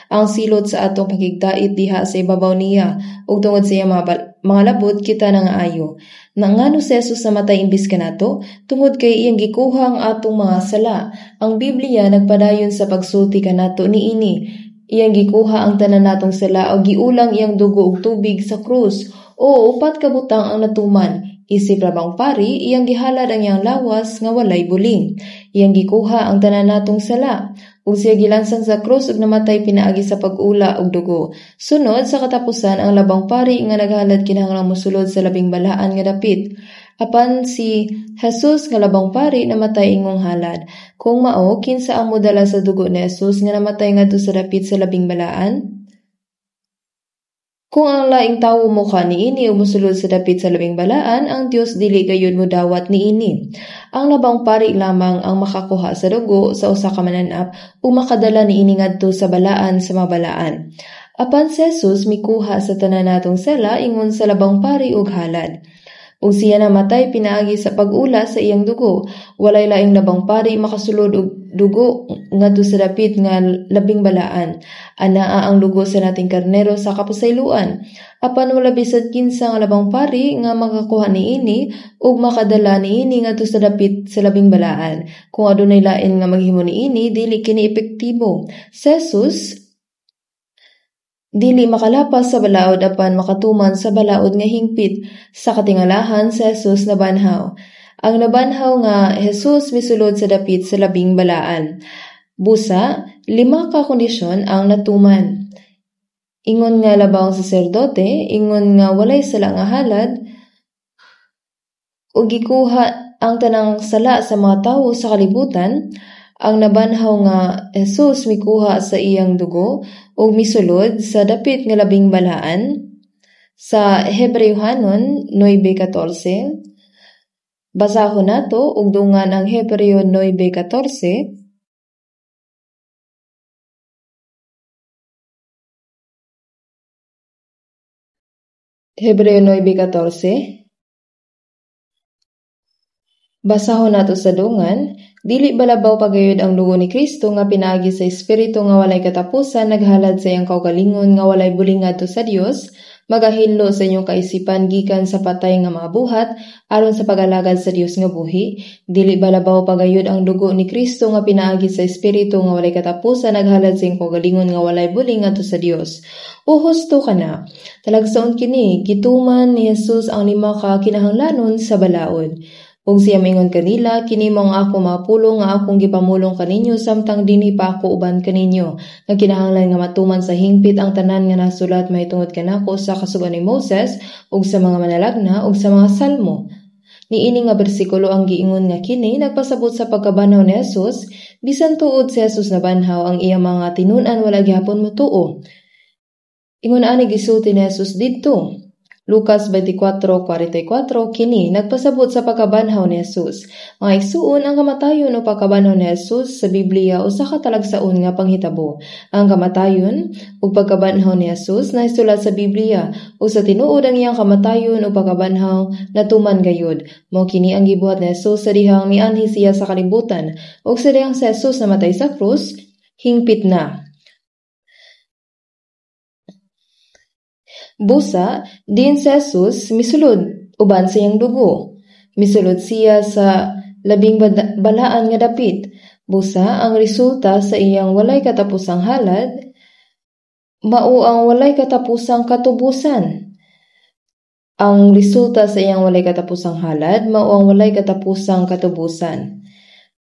[SPEAKER 1] Ang silot sa atong pakigdait diha sa ibabaw niya, ug tungod sa iyang mga labot kita nangaayo. Nangano si Jesus namatay imbis kanato? Tungod kay iyang gikuha ang atong mga sala. Ang Biblia nagpadayon sa pagsulti kanato niini. Iyang gikuha ang tanan natong sala ug giulang iyang dugo ug tubig sa krus. O upat ka butang ang natuman. Isip labang pari, iyang gihalad ang iyang lawas nga walay buling. Iyang gikuha ang tanan natong sala. Ug siya gilansang sa krus ug namatay pinaagi sa pag-ula og dugo. Sunod sa katapusan, ang labang pari nga naghalad kinahanglang mosulod sa labing balaan nga dapit. Apan si Jesus nga labang pari namatay ingong halad. Kung mao, kinsa ang modala sa dugo ni Jesus nga namatay ngadto sa dapit sa labing balaan? Kung ang laing tawo mokuha niini ug mosulod sa dapit sa labing balaan, ang Dios dili gayud modawat niini. Ang labawng pari lamang ang makakuha sa dugo sa usa ka mananap ug makadala niini ngadto sa balaan sa mga balaan. Apan si Jesus mikuha sa tanan natong sala ingon sa labawng pari ug halad. Ug siya namatay pinaagi sa pag-ula sa iyang dugo. Walay laing labawng pari makasulod og dugo ngadto sa dapit nga labing balaan. Anaa ang dugo sa nating karnero sa kapasayloan. Apan wala bisan kinsa nga labawng pari nga makakuha niini ug makadala niini ngadto sa dapit sa labing balaan. Kung adunay lain nga maghimo niini, dili kini epektibo. Si Jesus dili makalapas sa balaod apan makatuman sa balaod nga hingpit. Sa katingalahan si Jesus nabanhaw. Ang nabanhaw nga Jesus misulod sa dapit sa labing balaan. Busa, 5 ka kondisyon ang natuman. Ingon nga labawng saserdote, ingon nga walay sala nga halad, ug gikuha ang tanang sala sa mga tawo sa kalibutan. Ang nabanhaw nga Jesus mikuha sa iyang dugo ug misulod sa dapit nga labing balaan. Sa Hebreohanon 9:14, basahon nato ug dungan ang Hebreo 9:14. Hebreo 9:14. Basahon nato sa dungan, dili balabaw pagayod ang dugo ni Kristo nga pinaagi sa Espiritu nga walay katapusan naghalad sa iyang kaugalingon nga walay buling ngadto sa Dios, magahilo sa inyong kaisipan gikan sa patay nga mga buhat aron sa pag-alagad sa Dios nga buhi. Dili balabaw pagayod ang dugo ni Kristo nga pinaagi sa Espiritu nga walay katapusan naghalad sa iyang kaugalingon nga walay buling ngadto sa Dios. O husto ka na. Talagsaon kini, gituman ni Jesus ang 5 ka kinahanglanon sa balaod. Ug siya mingon kanila, kini mao ang ako mga pulong nga akong gipamulong kaninyo samtang dinhi pa ako uban kaninyo, nga kinahanglan nga matuman sa hingpit ang tanan nga nasulat mahitungod kanako sa Kasuguan ni Moses ug sa mga manalagna ug sa mga salmo. Niini nga bersikulo ang giingon nga kini nagpasabot sa pagkabanhaw ni Jesus, bisan tuod si Jesus nabanhaw, ang iyang mga tinun-an wala gihapon motuo. Ingon ani gisulti ni Jesus didto. Lucas 24:44 kini nagpasabot sa pagkabanhaw ni Jesus. Mga igsuon, ang kamatayon o pagkabanhaw ni Jesus sa Biblia usa ka talagsaon nga panghitabo. Ang kamatayon ug pagkabanhaw ni Jesus naisulat sa Biblia ug sa tinuod ang iyang kamatayon o pagkabanhaw natuman gayud. Mao kini ang gibuhat ni Jesus sa dihang mianhi siya sa kalibutan ug sa dihang si Jesus namatay sa krus, hingpit na. Busa, diin si Jesus misulod uban sa iyang dugo. Misulod siya sa labing balaan nga dapit. Busa, ang resulta sa iyang walay katapusang halad, mao ang walay katapusang katubusan. Ang resulta sa iyang walay katapusang halad, mao ang walay katapusang katubusan.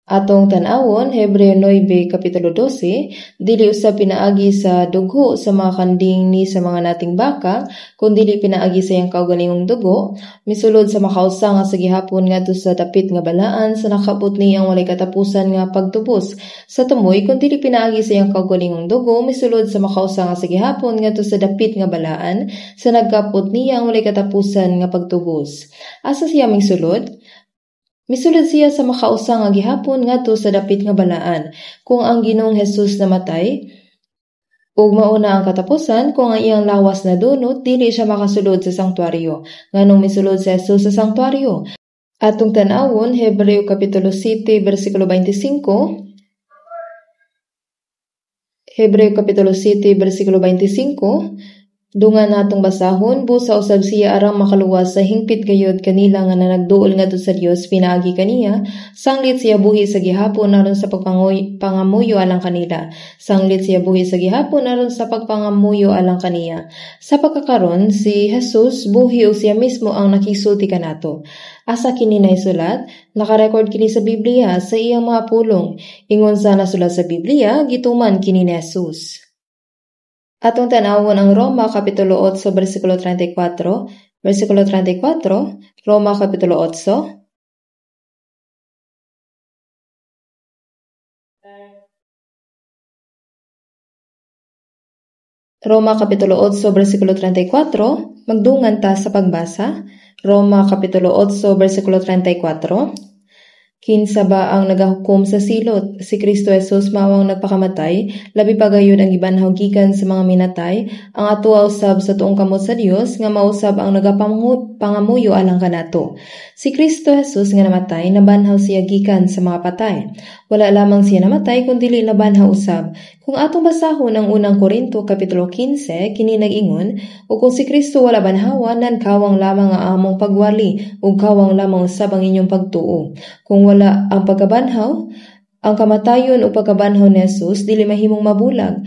[SPEAKER 1] Atong tan-awon, Hebreo 9, Kapitulo 12, dili usab pinaagi sa dugo sa mga kanding ni sa mga nating baka, kun dili pinaagi sa iyang kaugalingong dugo, misulod sa makausa nga sa gihapon ngadto sa dapit nga balaan sa nakabot niyang walay katapusan nga pagtubos. Sa tumoy, kun dili pinaagi sa iyang kaugalingong dugo, misulod sa makausa nga sa gihapon ngadto sa dapit nga balaan sa nagkapot niyang walay katapusan nga pagtubos. Asa siya misulod? Misulod siya sa makausa nga gihapon ngadto sa dapit nga balaan. Kung ang Ginoong Hesus namatay ug mao na ang katapusan, kung ang iyang lawas nadunot, dili siya makasulod sa sanktuaryo. Nganong misulod si Jesus sa sanktuaryo? Atong tan-awon, Hebreo Kapitulo 7, versikulo 25. Hebreo Kapitulo 7, versikulo 25. Dungan natong basahon, busa usab siya arang makaluwas sa hingpit gayod kanila nga nanagduol ngadto sa Dios pinaagi kaniya, sanglit siya buhi sa gihapon aron sa pagpangamuyo alang kanila. Sanglit siya buhi sa gihapon aron sa pagpangamuyo alang kaniya. Sa pagkakaron si Jesus buhi ug siya mismo ang nakisulti kanato. Asa kini naisulat? Nakarekord kini sa Biblia sa iyang mga pulong. Ingon sa nasulat sa Biblia, gituman kini ni Jesus. Atong tan-awon ang Roma Kapitulo 8, versikulo 34, versikulo 34, Roma Kapitulo 8. Roma Kapitulo 8, versikulo 34, magdungan ta sa pagbasa. Roma Kapitulo 8, versikulo 34. Kinsa ba ang nagahukom sa silot? Si Kristo Jesus mao ang nagpakamatay, labi pa gayud ang gibanhaw gikan sa mga minatay, ang atuwa usab sa tuong kamot sa Dios nga mausab ang nagapangamuyo alang kanato. Si Kristo Jesus nga namatay, nabanhaw siya gikan sa mga patay. Wala lamang siya namatay kun dili nabanhaw usab. Kung atong basahon ang unang Korinto kapitulo 15, kini nag-ingon, ug kung si Kristo wala banhawa, nankawang lamang ang among pagwali ug kawang lamang usab ang inyong pagtuo. Kung wala ang pagkabanhaw, ang kamatayon o pagkabanhaw ni Jesus dili mahimong mabulag.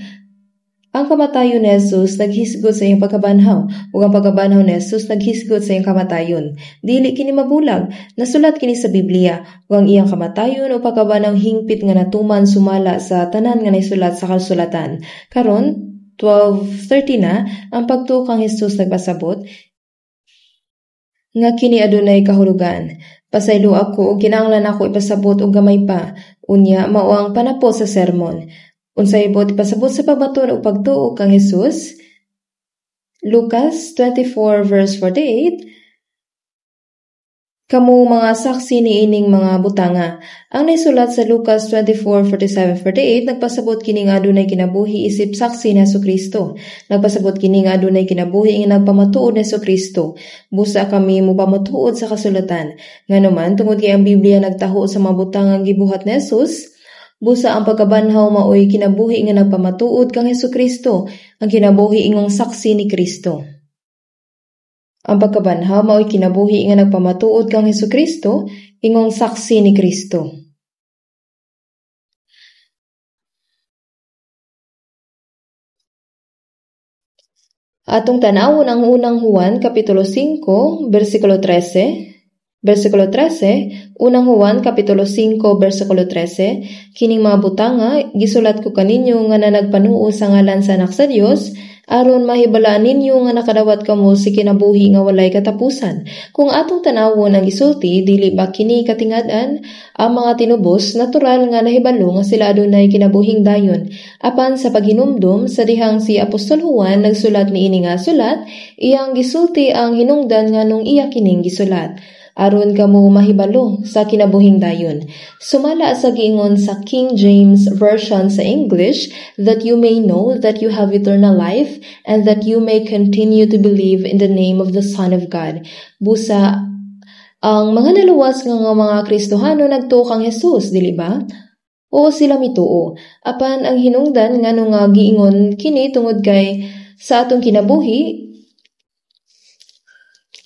[SPEAKER 1] Ang kamatayon ni Jesus naghisgot sa iyang pagkabanhaw, ug ang pagkabanhaw ni Jesus naghisgot sa iyang kamatayon. Dili kini mabulag, nasulat kini sa Biblia, ug ang iyang kamatayon o pagkabanhaw hingpit nga natuman sumala sa tanan nga naisulat sa kasulatan. Karon 12:30 na ang pagtuo kang Jesus nagpasabot nga kini adunay kahulugan. Pasaylo ako ug kinahanglan ako ipasabot og gamay pa. Unya mao ang panapos sa sermon. Unsay buot ipasabot sa pagbaton ug pagtuo kang Jesus? Lucas 24 verse 48. Kamo mga saksi niining mga butanga. Ang naisulat sa Lucas 24:47-48 nagpasabot kini nga adunay kinabuhi isip saksi ni Hesukristo. Nagpasabot kini nga adunay kinabuhi nga nagpamatuod ni Hesukristo. Busa kami mopamatuod sa kasulatan. Nganuman tungod kay ang Biblia nagtaho sa mga butang gibuhat ni Jesus, busa ang pagkabanhaw maoy kinabuhi nga nagpamatuod kang Hesukristo, ang kinabuhi ingong saksi ni Kristo. Ang pagkabanhaw maoy kinabuhi nga nagpamatuod kang Hesukristo, ingong saksi ni Kristo. Atong tan-awon ang unang Juan kapitulo 5 bersikulo 13. Bersikulo 13, unang Juan kapitulo 5 bersikulo 13, kining mga butanga gisulat ko kaninyo nga nanagpanuo sa ngalan sa Anak sa Dios, aron mahibalaan ninyo nga nakadawat kamo si kinabuhi nga walay katapusan. Kung atong tan-awon ang gisulti, dili ba kini katingad-an? Ang mga tinubos natural nga nahibalo nga sila adunay kinabuhing dayon. Apan sa paghinumdom sa dihang si Apostol Juan nagsulat niini nga sulat, iyang gisulti ang hinungdan nganong iya kining gisulat, aron kamo mahibalo sa kinabuhing dayon. Sumala sa giingon sa King James Version sa English, that you may know that you have eternal life and that you may continue to believe in the name of the Son of God. Busa ang mga naluwas nga mga Kristohano nagtuo kang Jesus, dili ba? Oo, sila mituo. Apan ang hinungdan ngano nga giingon kini tungod kay sa atong kinabuhi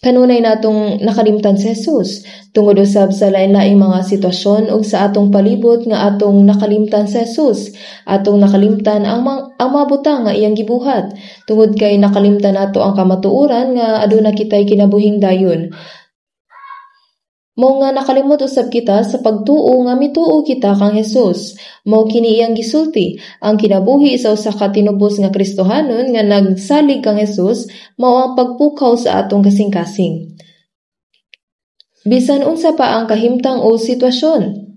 [SPEAKER 1] kanunay natong nakalimtan si Jesus, tungod usab sa lain-laing mga sitwasyon ug sa atong palibot nga atong nakalimtan si Jesus, atong nakalimtan ang mga butang nga iyang gibuhat, tungod kay nakalimtan nato ang kamatuoran nga aduna kitay kinabuhing dayon. Mao nga nakalimot usab kita sa pagtuo nga mituo kita kang Jesus. Mao kini iyang gisulti, ang kinabuhi sa usa ka tinubos nga Kristohanon nga nagsalig kang Jesus mao ang pagpukaw sa atong kasing-kasing. Bisan unsa pa ang kahimtang o sitwasyon,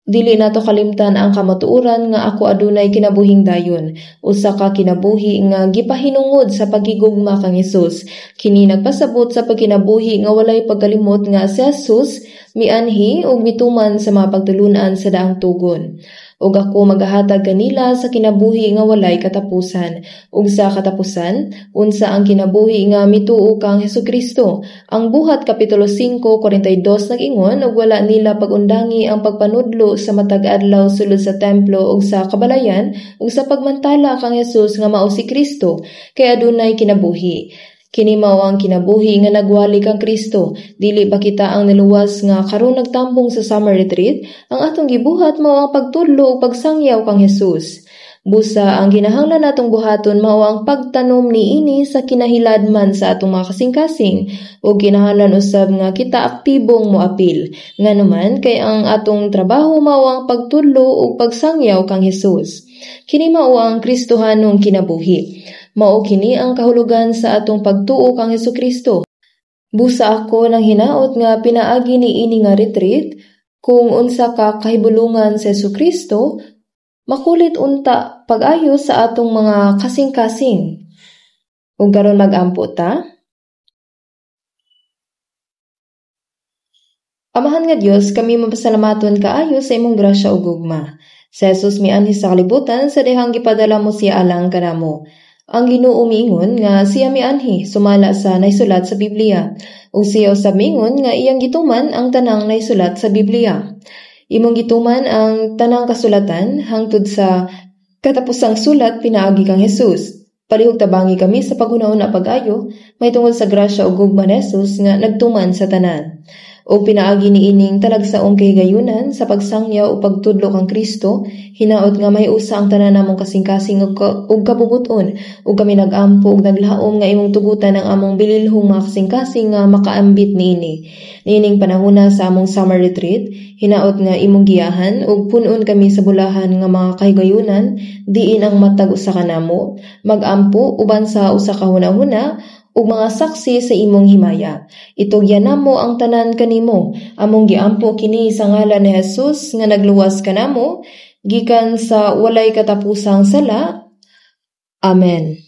[SPEAKER 1] dili nato kalimtan ang kamatuoran nga ako adunay kinabuhing dayon, usa ka kinabuhi nga gipahinungod sa pagigugma kang Hesus. Kini nagpasabot sa pagkinabuhi nga walay pagkalimot nga si Jesus mianhi ug mituman sa mga pagtulunan sa daang tugon. Ug ako magahatag kanila sa kinabuhi nga walay katapusan. Ug sa katapusan, unsa ang kinabuhi nga mituo kang Hesukristo. Ang Buhat Kapitulo 5:42 nag-ingon, ug wala nila pagundangi ang pagpanudlo sa matag adlaw sulod sa templo ug sa kabalayan ug sa pagmantala kang Jesus nga mao si Kristo, kay adunay kinabuhi. Kini mao ang kinabuhi nga nagwali kang Kristo. Dili ba kita ang niluwas nga karon nagtambong sa summer retreat? Ang atong gibuhat mao ang pagtudlo ug pagsangyaw kang Jesus. Busa ang ginahanglan natong buhaton mao ang pagtanom niini sa kinahiladman sa atong mga kasing-kasing, ug kinahanglan usab nga kita aktibong moapil. Nganuman kay ang atong trabaho mao ang pagtudlo ug pagsangyaw kang Jesus. Kini mao ang Kristohanong kinabuhi. Mao kini ang kahulugan sa atong pagtuo kang Hesukristo. Busa ako nang hinaot nga pinaagi niini nga retreat kung unsa ka kahibulungan sa Hesukristo, Makulit unta pag-ayo sa atong mga kasing-kasing. Ug karon mag-ampo ta. Amahan nga Dios, kami mapasalamaton kaayo sa imong grasya ug gugma. Si Jesus mianhi sa kalibutan sa dihang gipadala mo siya alang kanamo. Ang Ginoo miingon nga siya mianhi sumala sa naisulat sa Biblia, ug siya usab miingon nga iyang gituman ang tanang naisulat sa Biblia. Imong gituman ang tanang kasulatan hangtod sa katapusang sulat pinaagi kang Jesus. Palihog tabangi kami sa paghunahuna pag-ayo mahitungod sa grasya ug gugma ni Jesus nga nagtuman sa tanan. Ug pinaagi niining talagsaong kahigayunan sa pagsangyaw ug pagtudlo kang Kristo, hinaot nga mahiusa ang tanan namong kasing-kasing ug kabubut-on, ug kami nag-ampo ug naglaom nga imong tugutan ang among bililhong mga kasing-kasing nga makaambit niini. Niining panahona sa among summer retreat, hinaot nga imong giyahan ug pun-on kami sa bulahan nga mga kahigayunan, diin ang matag usa ka namo, mag-ampo uban sa usa ka hunahuna ug mga saksi sa imong himaya. Itugyan namo ang tanan kanimo. Among giampo kini sa ngalan ni Jesus nga nagluwas kanamo gikan sa walay katapusang sala. Amen.